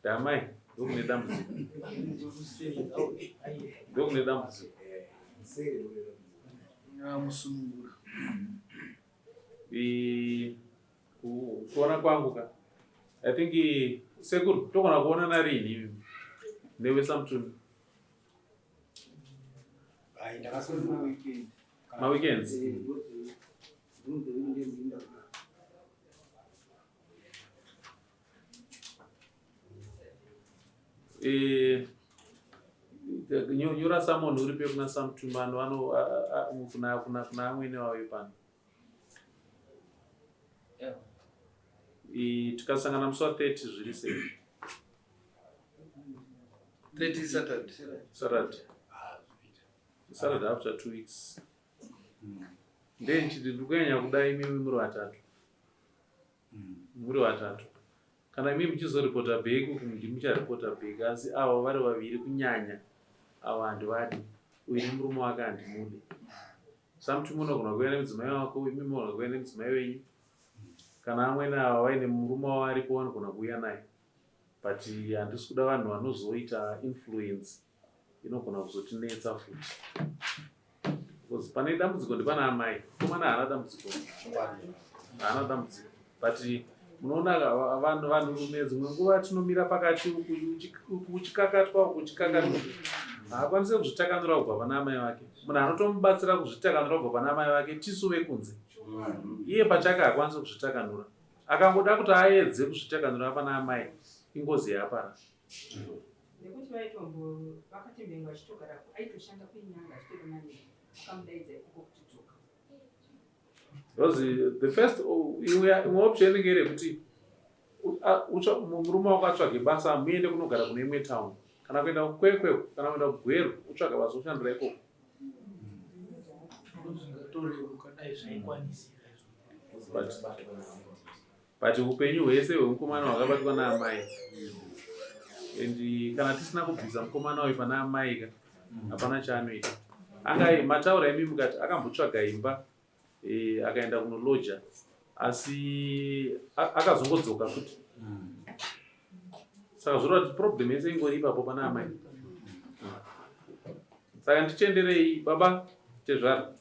ndamai ndokune dambudziko ndokune dambudziko Amusunungura. Kuona kwangu ka I think sekuru togona kuonana rini imi newe samutumi maweekends eh, nyora samon uripe kuna samtumano ano kuna kuna kuna amwene wavo pano tikasangana musi wa 30 zviri sei 30 Saturday. Saturday. Saturday after 2 weeks. Ndenchiti ndiri kunyanya kuda imimi muri vatatu. Muri vatatu. Kana imimi muchizoripota back uku ndimucharipota back asi ava vari vaviri kunyanya ava handivadi. Uyu nemurume wake handimude. Samuti munogona kuuya nemudzimai wako imimi munogona kuuya nemudzimai wenyu. Kana amwene ava vaine murume wavo aripo vanogona kuuya naye. But handisi kuda vanhu vanozoita influence inogona kuzotinetsa futi. Because pane dambudziko ndipana amai. Mukomana haana dambudziko. Haana dambudziko. But munoona vanhu vanhurume dzimwe nguva tinomira pakati uku uchikakatwa uku uchikakatwa. Haakwanise kuzvitakanura kubva pana amai vake. Munhu anotomubatsira kuzvitakanura kubva pana amai vake tisu vekunze. Iye pachake haakwanisi kuzvitakanura. Akangoda kuti aedze kuzvitakanura pana amai ingozi yaapara. Nekuti vaitombo vakati mbengo achitogara aitoshanda kuinyanga achitori manager akamudaidza ikoko kuti dzoka. Because the first imwe option inenge iri yekuti murume wako atsvage basa muende kunogara kune imwe town kana kuenda kukwekwe kana kuenda kugweru utsvaga basa ushandira ikoko. But but upenyu hwese hwemukomana hwakabatwa naamai and kana tisina kubvisa mukomana uyu pana amai ka hapana chaanoita anga mataura imi mukati akambotsvaga imba e, akaenda kunoloja asi akazongodzoka futi saka zvoreva kuti problem yese ingori ipapo pana amai saka nditenderei baba tezvara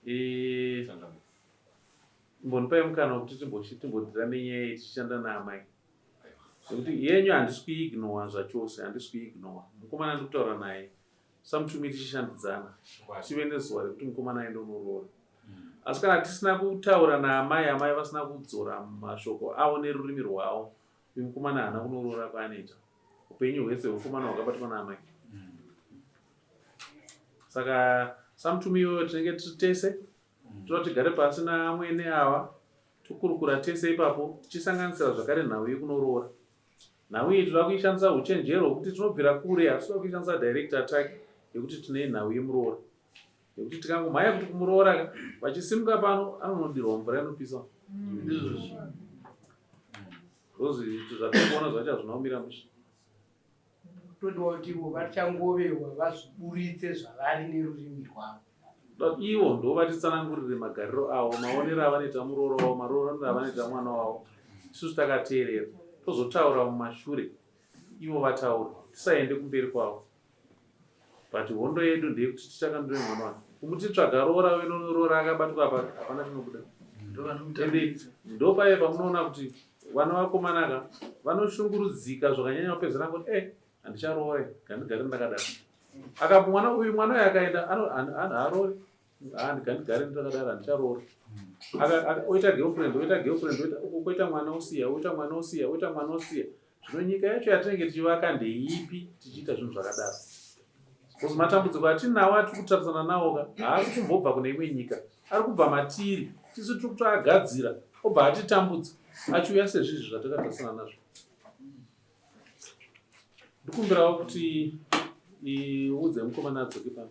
e, Imbonipai mukana wekuti timbodhira nenyaya iyi tichishanda naamai nekuti yenyu handisi kuiignowa zvachose handisi kuiignowa mukomana ndiri kutaura naye samutumi tichishandidzana tive nezuva rekuti mukomana aende unoroora asi kana tisina kutaura naamai amai vasina kudzora mashoko avo nerurimi rwavo uyu mukomana haana kunoroora kwaanoita upenyu hwese hwemukomana hwakabatwa naamai saka samutumi iyoyo tinenge tiri tese Toda tigare pasi naamwene ava tokurukura tese ipapo tichisanganisira zvakare nhau yekunoroora. Nhau iyi toda kuishandisa huchenjeri hwekuti tinobvira kure asi toda kuishandisa direct attack yekuti tine nhau yemuroora. Yekuti tikangomhanya kuti kumuroora ka vachisimuka pano anonodirwa mvura inopisa. Ndizvozvo. Ndozviito zvatiri kuona zvacho hazvina kumira mushe. Todiwa kuti ivo vachangovewa vazviburitse zvavari nerurimi rwavo. Ivo ndovatitsanangurire magariro avo, maonero avanoita muroora wavo, maroorero avanoita mwana wavo. Isusu takateerera tozotaura mumashure ivo vataura, tisaende kumberi kwavo. But hondo yedu ndeyekuti titakandure mwana wake. Kumuti tsvaga roora wenoroora akabatwa apa hapana chinobuda. Ende ndopaye pamunoona kuti vana vakomana ka vanoshungurudzika zvakanyanya kupedzera kuti eh handicharoore gandigare ndakadaro. Akapo mwana uyu mwana uyu akaenda haaroore handigandigare ndakadaro handicharoore. Oita girlfriend oita girlfriend oita uko koita mwana osiya oita mwana osiya oita mwana osiya. Zvino nyika yacho yatinenge tichivaka ndeipi tichiita zvinhu zvakadaro? Because matambudziko atinawo atiri kutarisana nawo ka haasi kumbobva kune imwe nyika, ari kubva matiri. Tisu tiri kutoagadzira obva atitambudza achiuya sezvizvi zvatakatarisana nazvo. Ndikumbirawo kuti iudze mukomana adzoke pano.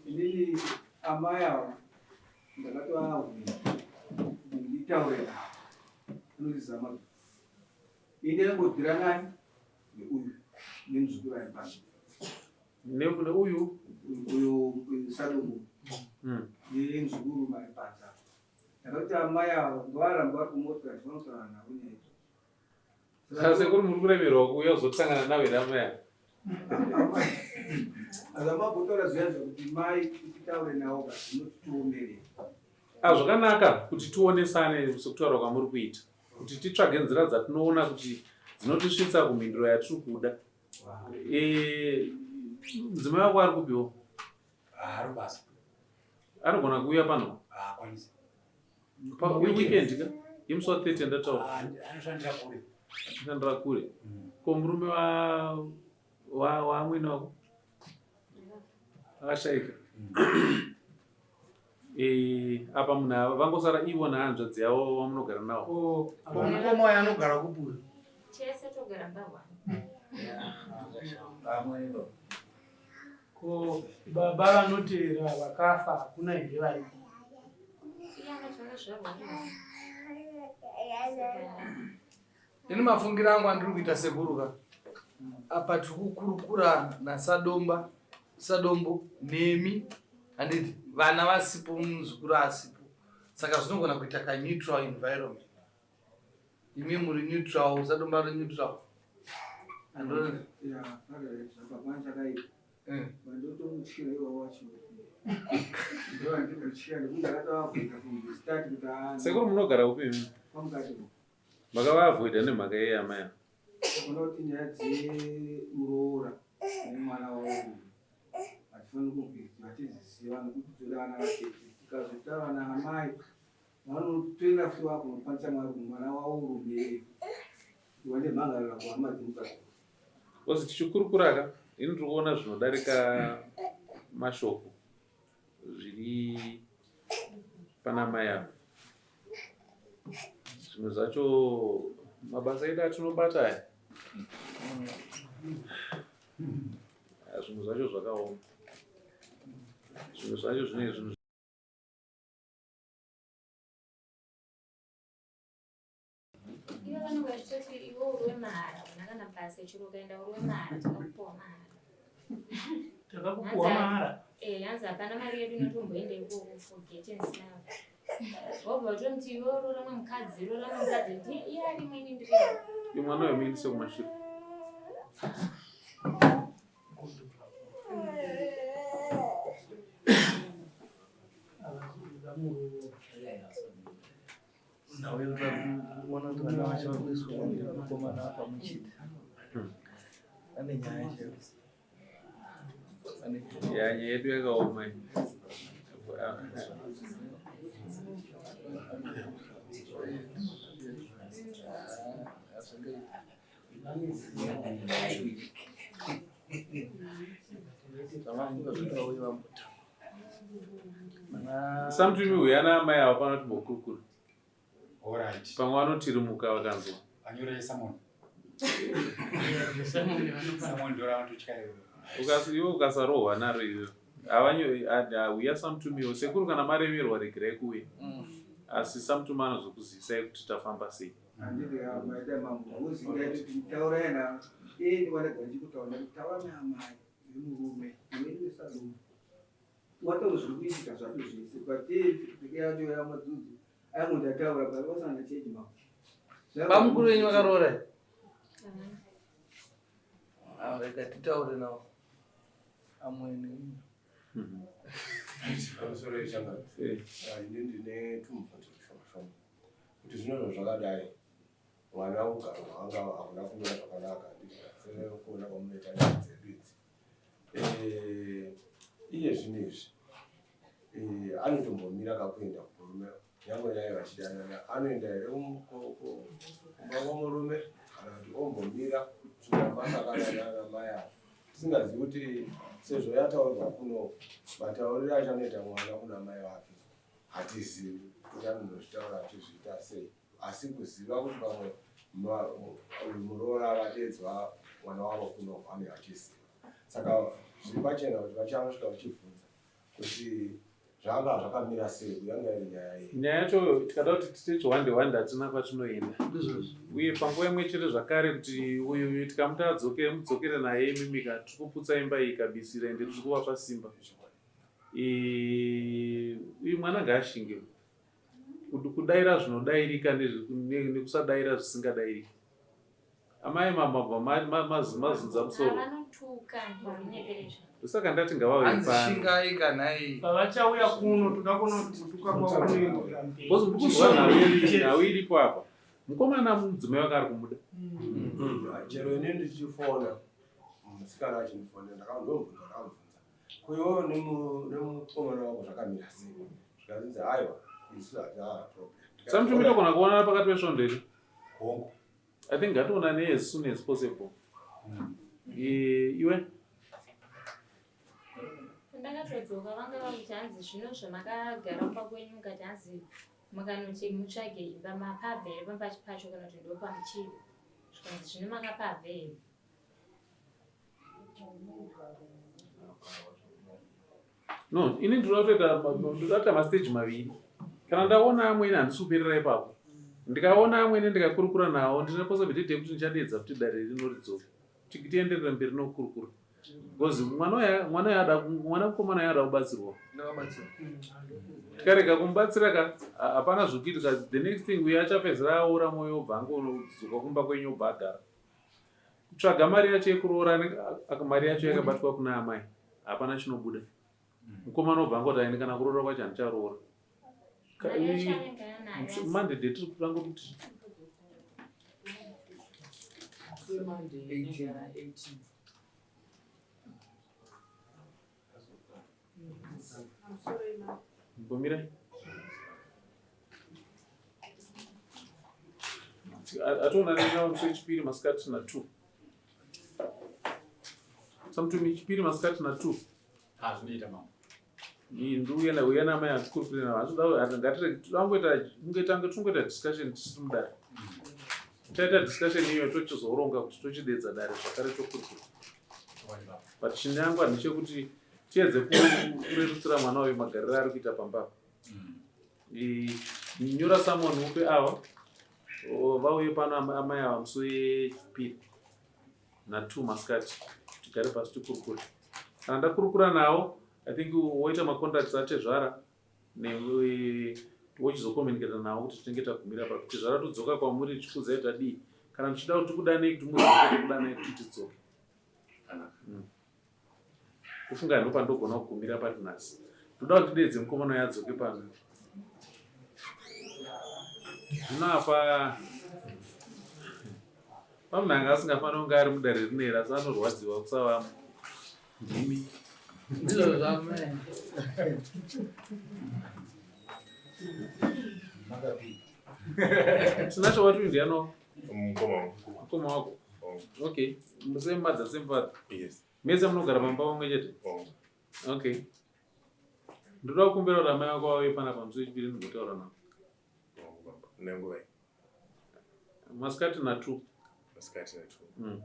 Inini amai ava ndakatoahwina kuti nditaure navo anondizama ini ndakangodhira nani neuyu nemuzukuru ari pano neuyu uyu sadombo nemuzukuru mari panza ndakati amai ava ngavaramba vari kumotikari vanotaura navo nyaya idzo Saka sekuru muri kuremerwa kuuya kuzosangana navo here amai ava? Azamabhotora zviya zvekuti mai titaure navo ka zvinotiomerera. Ah, zvakanaka kuti tionesane sekutaura kwamuri kuita kuti titsvage nzira dzatinoona kuti dzinotisvitsa kumhinduro yatiri kuda. Eh, mudzimai wako ari kupiwo? Haari basa. Anogona kuuya pano? Haakwanisi. Pa weekend ka? Yemusi wa 30 yandataura. Ah, anoshandira kure. Anoshandira kure. Ko murume wa wa waamwene wako? Akashaika. Eh, apa munhu ava vangosara ivo nahanzvadzi yavo vamunogara navo. Oh, apa mukoma uyo anogara kupi uyu? Tese togara mba one. Ko baba vanoteera vakafa hakuna here varipo? Ini mafungiro angu andiri kuita sekuru ka apa tiri kukurukura nasadomba sadombo nemi handiti vana vasipo muzukuru asipo saka zvinogona kuita kaneutral environment imi muri neutral sadomba ri neutral. Sekuru munogara kupi imi? Makavaavoida nemhaka yei amai ava? Unoti nyaya dzemuroora nemwana wavo hatifaniri kunge vachiziziva nekuti dzoda vana vatete tikazvitaura naamai vanotoenda futi vakunokwanisa mwari mwana wavo urume iwa nemhangarira kuhama dzemukadzi. Because tichikurukuraka ini ndiri kuona zvinodarika mashoko zviri pana mai ava zvimwe zvacho mabasa edu atinobata aya zvimwe zvacho zvakaoma zvimwe zvacho zvinenge zvinhu Ivo vanenge vachitoti iwe uri wemahara hauna kana basa chero ukaenda uri wemahara takakupuwa mahara. Takakupuwa mahara. Eh, hanzi hapana mari yedu inotomboenda ikoko forget and smile. Wobva utomuti iwe roora mumwe mukadzi, roora mumwe mukadzi, ndiye iye ari imweni ndiri. Iwe mwana uyo muendese kumashure. Kuona kuti vana vacho vari kuiswa vakomana pamwe chete ane nyaya chaiyo. Ya nyaya yedu yakaoma iyi. Samutumi uyu ana amai ava pano timbokurukura. Pamwe vanotirimuka vakanzwa. Iwe ukasarohwa naro iwe huya samutumiwo sekuru kana maremerwa regerai kuuya asi samutumi anozokuzivisai kuti tafamba sei. Handiti maita mambo uzingaiti taurai na eh ndiwana ganji kutaura ndataura naamai vemurume iwe ndiwe sarume wataura zviri kuitika zvacho zvese but eh yacho yamadzudzo ayo ndataura but wasana chechi mambo bamukuru venyu vakaroora ah, rega titaure navo amwene Pamusoro yechangano ini ndine tumubvunzo tushoma shoma kuti zvino zvazvakadai mwana ugaro hwanga hauna kumira zvakanaka sekuona kwamunoita nyaya dzedu idzi eh, iye zvino izvi eh, anotombomira kakuenda kumurume nyangwe naye vachidanana anoenda here kumba kwamurume kana kuti ombomira kusvika masakana nana mai ava tisingazivi kuti sezvo yataurwa kuno matauriro achanoita mwana kuna mai vake hatizivi kuti anonozvitaura achizviita sei asi kuziva kuti pamwe uyu muroora vadeedzwa mwana wavo kuno anenge achiziva saka zviri pachena kuti vachanosvika vachibvunza kuti zvanga zvakamira sei yanga iri nyaya iyi nyaya yacho tikada kuti tite chihwande hwande hatina kwatinoenda uye panguva imwe chete zvakare kuti uyu tikamuti adzoke mudzokere naye imimika tiri kuputsa imba iyi kabisira ende tiri kuvapa simba uyu mwana ngaashinge kudaira zvinodairika nekusadaira zvisingadairiki amai mamabva mazunza musoro saka ndati ngavauye pano kanai pavachauya kuno toda kuona kuti kutuka kwavo kunoenderera mberi because muri kuzwa nhau iripo apa mukomana mudzimai wake ari kumuda chero ini ndichifona musikana achindifonera ndakamubvunza ndakamubvunza Ko iwewe nemukomana wako zvakamira sei? Zvikanzi haiwa isu hatina problem. Samutumi togona kuonana pakati pesvondo iri. Hongu. I think ngationane as soon as possible. Iwe? Ndakatodzoka vanga vakuti hanzi zvino zvamakagara kumba kwenyu mukati hanzi mukanoti mutsvage imba mapabva here pamba pacho kana kuti ndopamuchiri zvikanzi zvino makapabva here No, ini ndinoda kutoita ndoda kuita mastage maviri. Kana ndaona amwene handisi kuperera ipapo. Ndikaona amwene ndikakurukura nawo ndine possibility yekuti ndichadeedza futi dare rino ridzoke. Kuti tienderere mberi nokukurukura. Because mwana uya mwana uya ada mwana mukomana uya ada kubatsirwa. Tikarega kumubatsira ka hapana zvekuitika the next thing uya achapedzera aora moyo obva angonodzoka kumba kwenyu obva agara. Tsvaga mari yacho yekuroora, mari yacho yakabatwa kuna amai, hapana chinobuda. Mukomana obva angoti aini kana kuroora kwacho handicharoora. Monday day tiri kutanga kuti Mbomirai. Atoona nena musi wechipiri masikati na 2. Samutumi chipiri masikati na 2. Ah, zvinoita mama. Ndiuye na uye na mai atikurukure navo. Asi ngatirege tangoita kunge tingoita discussion tisiri mudare. Taita discussion iyoyo tochizoronga kuti tochidedza dare zvakare tokurukura. But chinangwa ndechekuti tiedze kurerutsira mwana uyu magariro ari kuita pamba apa. Nyora summon upe ava vauye pano amai ava musi wechipiri na2 masikati tigare pasi tikurukure. Kana ndakurukura nawo I think woita macontacts atezvara wochizocommunicata navo kuti tinenge tagumira papi. Tezvara todzoka kwamuri tichikuudzai tadii. Kana tichida kuti tikudanei kuti mudzoke tokudanai kuti tidzoke. Kufunga ndo pandogona kugumira pari nhasi. Ndoda kuti ndideedze mukomana uyo adzoke pano. Zvino apa pamunhu anga asingafaniri kunge ari mudare rineri asi anorwadziwa kusavamo. Ndimi. Ndizvo zvamai. Tinacho wati ndiani wako? Mukoma wangu. Mukoma wako. Okay. Same mother, same father. Yes. Mese munogara pamba pamwe chete? Oh. Okay. Ndoda kukumbira kuti amai vako vauye panapa musi wechipiri ndimbotaura navo. Oh, baba. Nenguva iyi. Masikati na 2. Masikati na 2.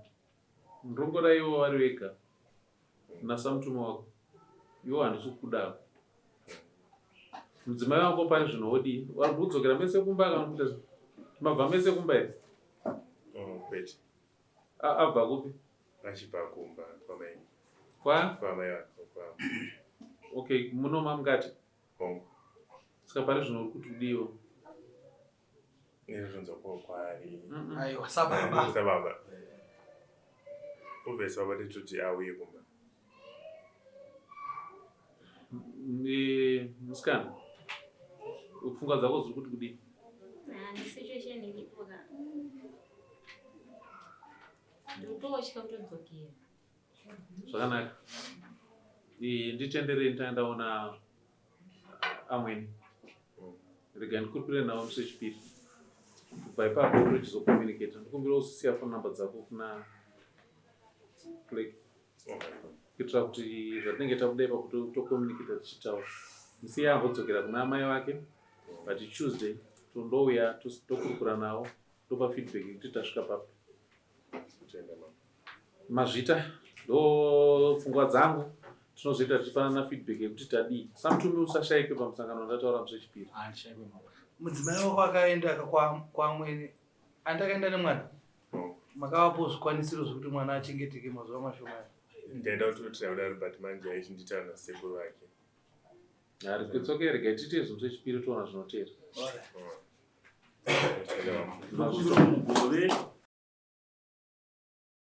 Ndongoda ivo vari vega naSamutume wako. Iwo handisi kukuda. Mudzimai wako pari zvino wodii? Vari kudzokera mese kumba kana kuita sei? Mabva mese kumba here? Oh, kwete. Abva kupi? Achibva kumba kwamai. Kwa? Kwamai vako kwa. Okay, muno mamungati? Hongu. Saka pari zvino uri kuti udiwo? Nezvonzwa kwa kwaari. Aiwa, sababa. Sababa. Obviously baba titoti auye kumba. Musikana, pfungwa dzako dziri kuti kudii? Situation iripo ka. Ndikutotya kutodzokera. Zvakanaka. Nditenderei nditanga ndaona amweni. Rega ndikurukure navo musi wechipiri. Kubva ipapo tochizocommunicate. Ndikumbira uzosiya phone number dzako kuna Clerk. Kuitira kuti zvatinenge tabuda ipapo tocommunicate tichitaura. Musiye ambodzokera kuna amai vake but Tuesday tondouya tokurukura navo topa feedback yekuti tasvika papi. Mazvita ndo pfungwa dzangu tinozoita tichipanana feedback yekuti tadii. Samutumi usashaikwe pamusangano wandataura musi wechipiri. Mudzimai wako akaenda kwamwene andakaenda nemwana makavapo zvikwanisiro zvekuti mwana achengeteke mazuva mashoma aya. Ndaida kutotira kudaro but manje aichindiitaura nasekuru vake. It's okay, regai tiite izvo musi wechipiri toona zvinoteera. Ndokumbira mugove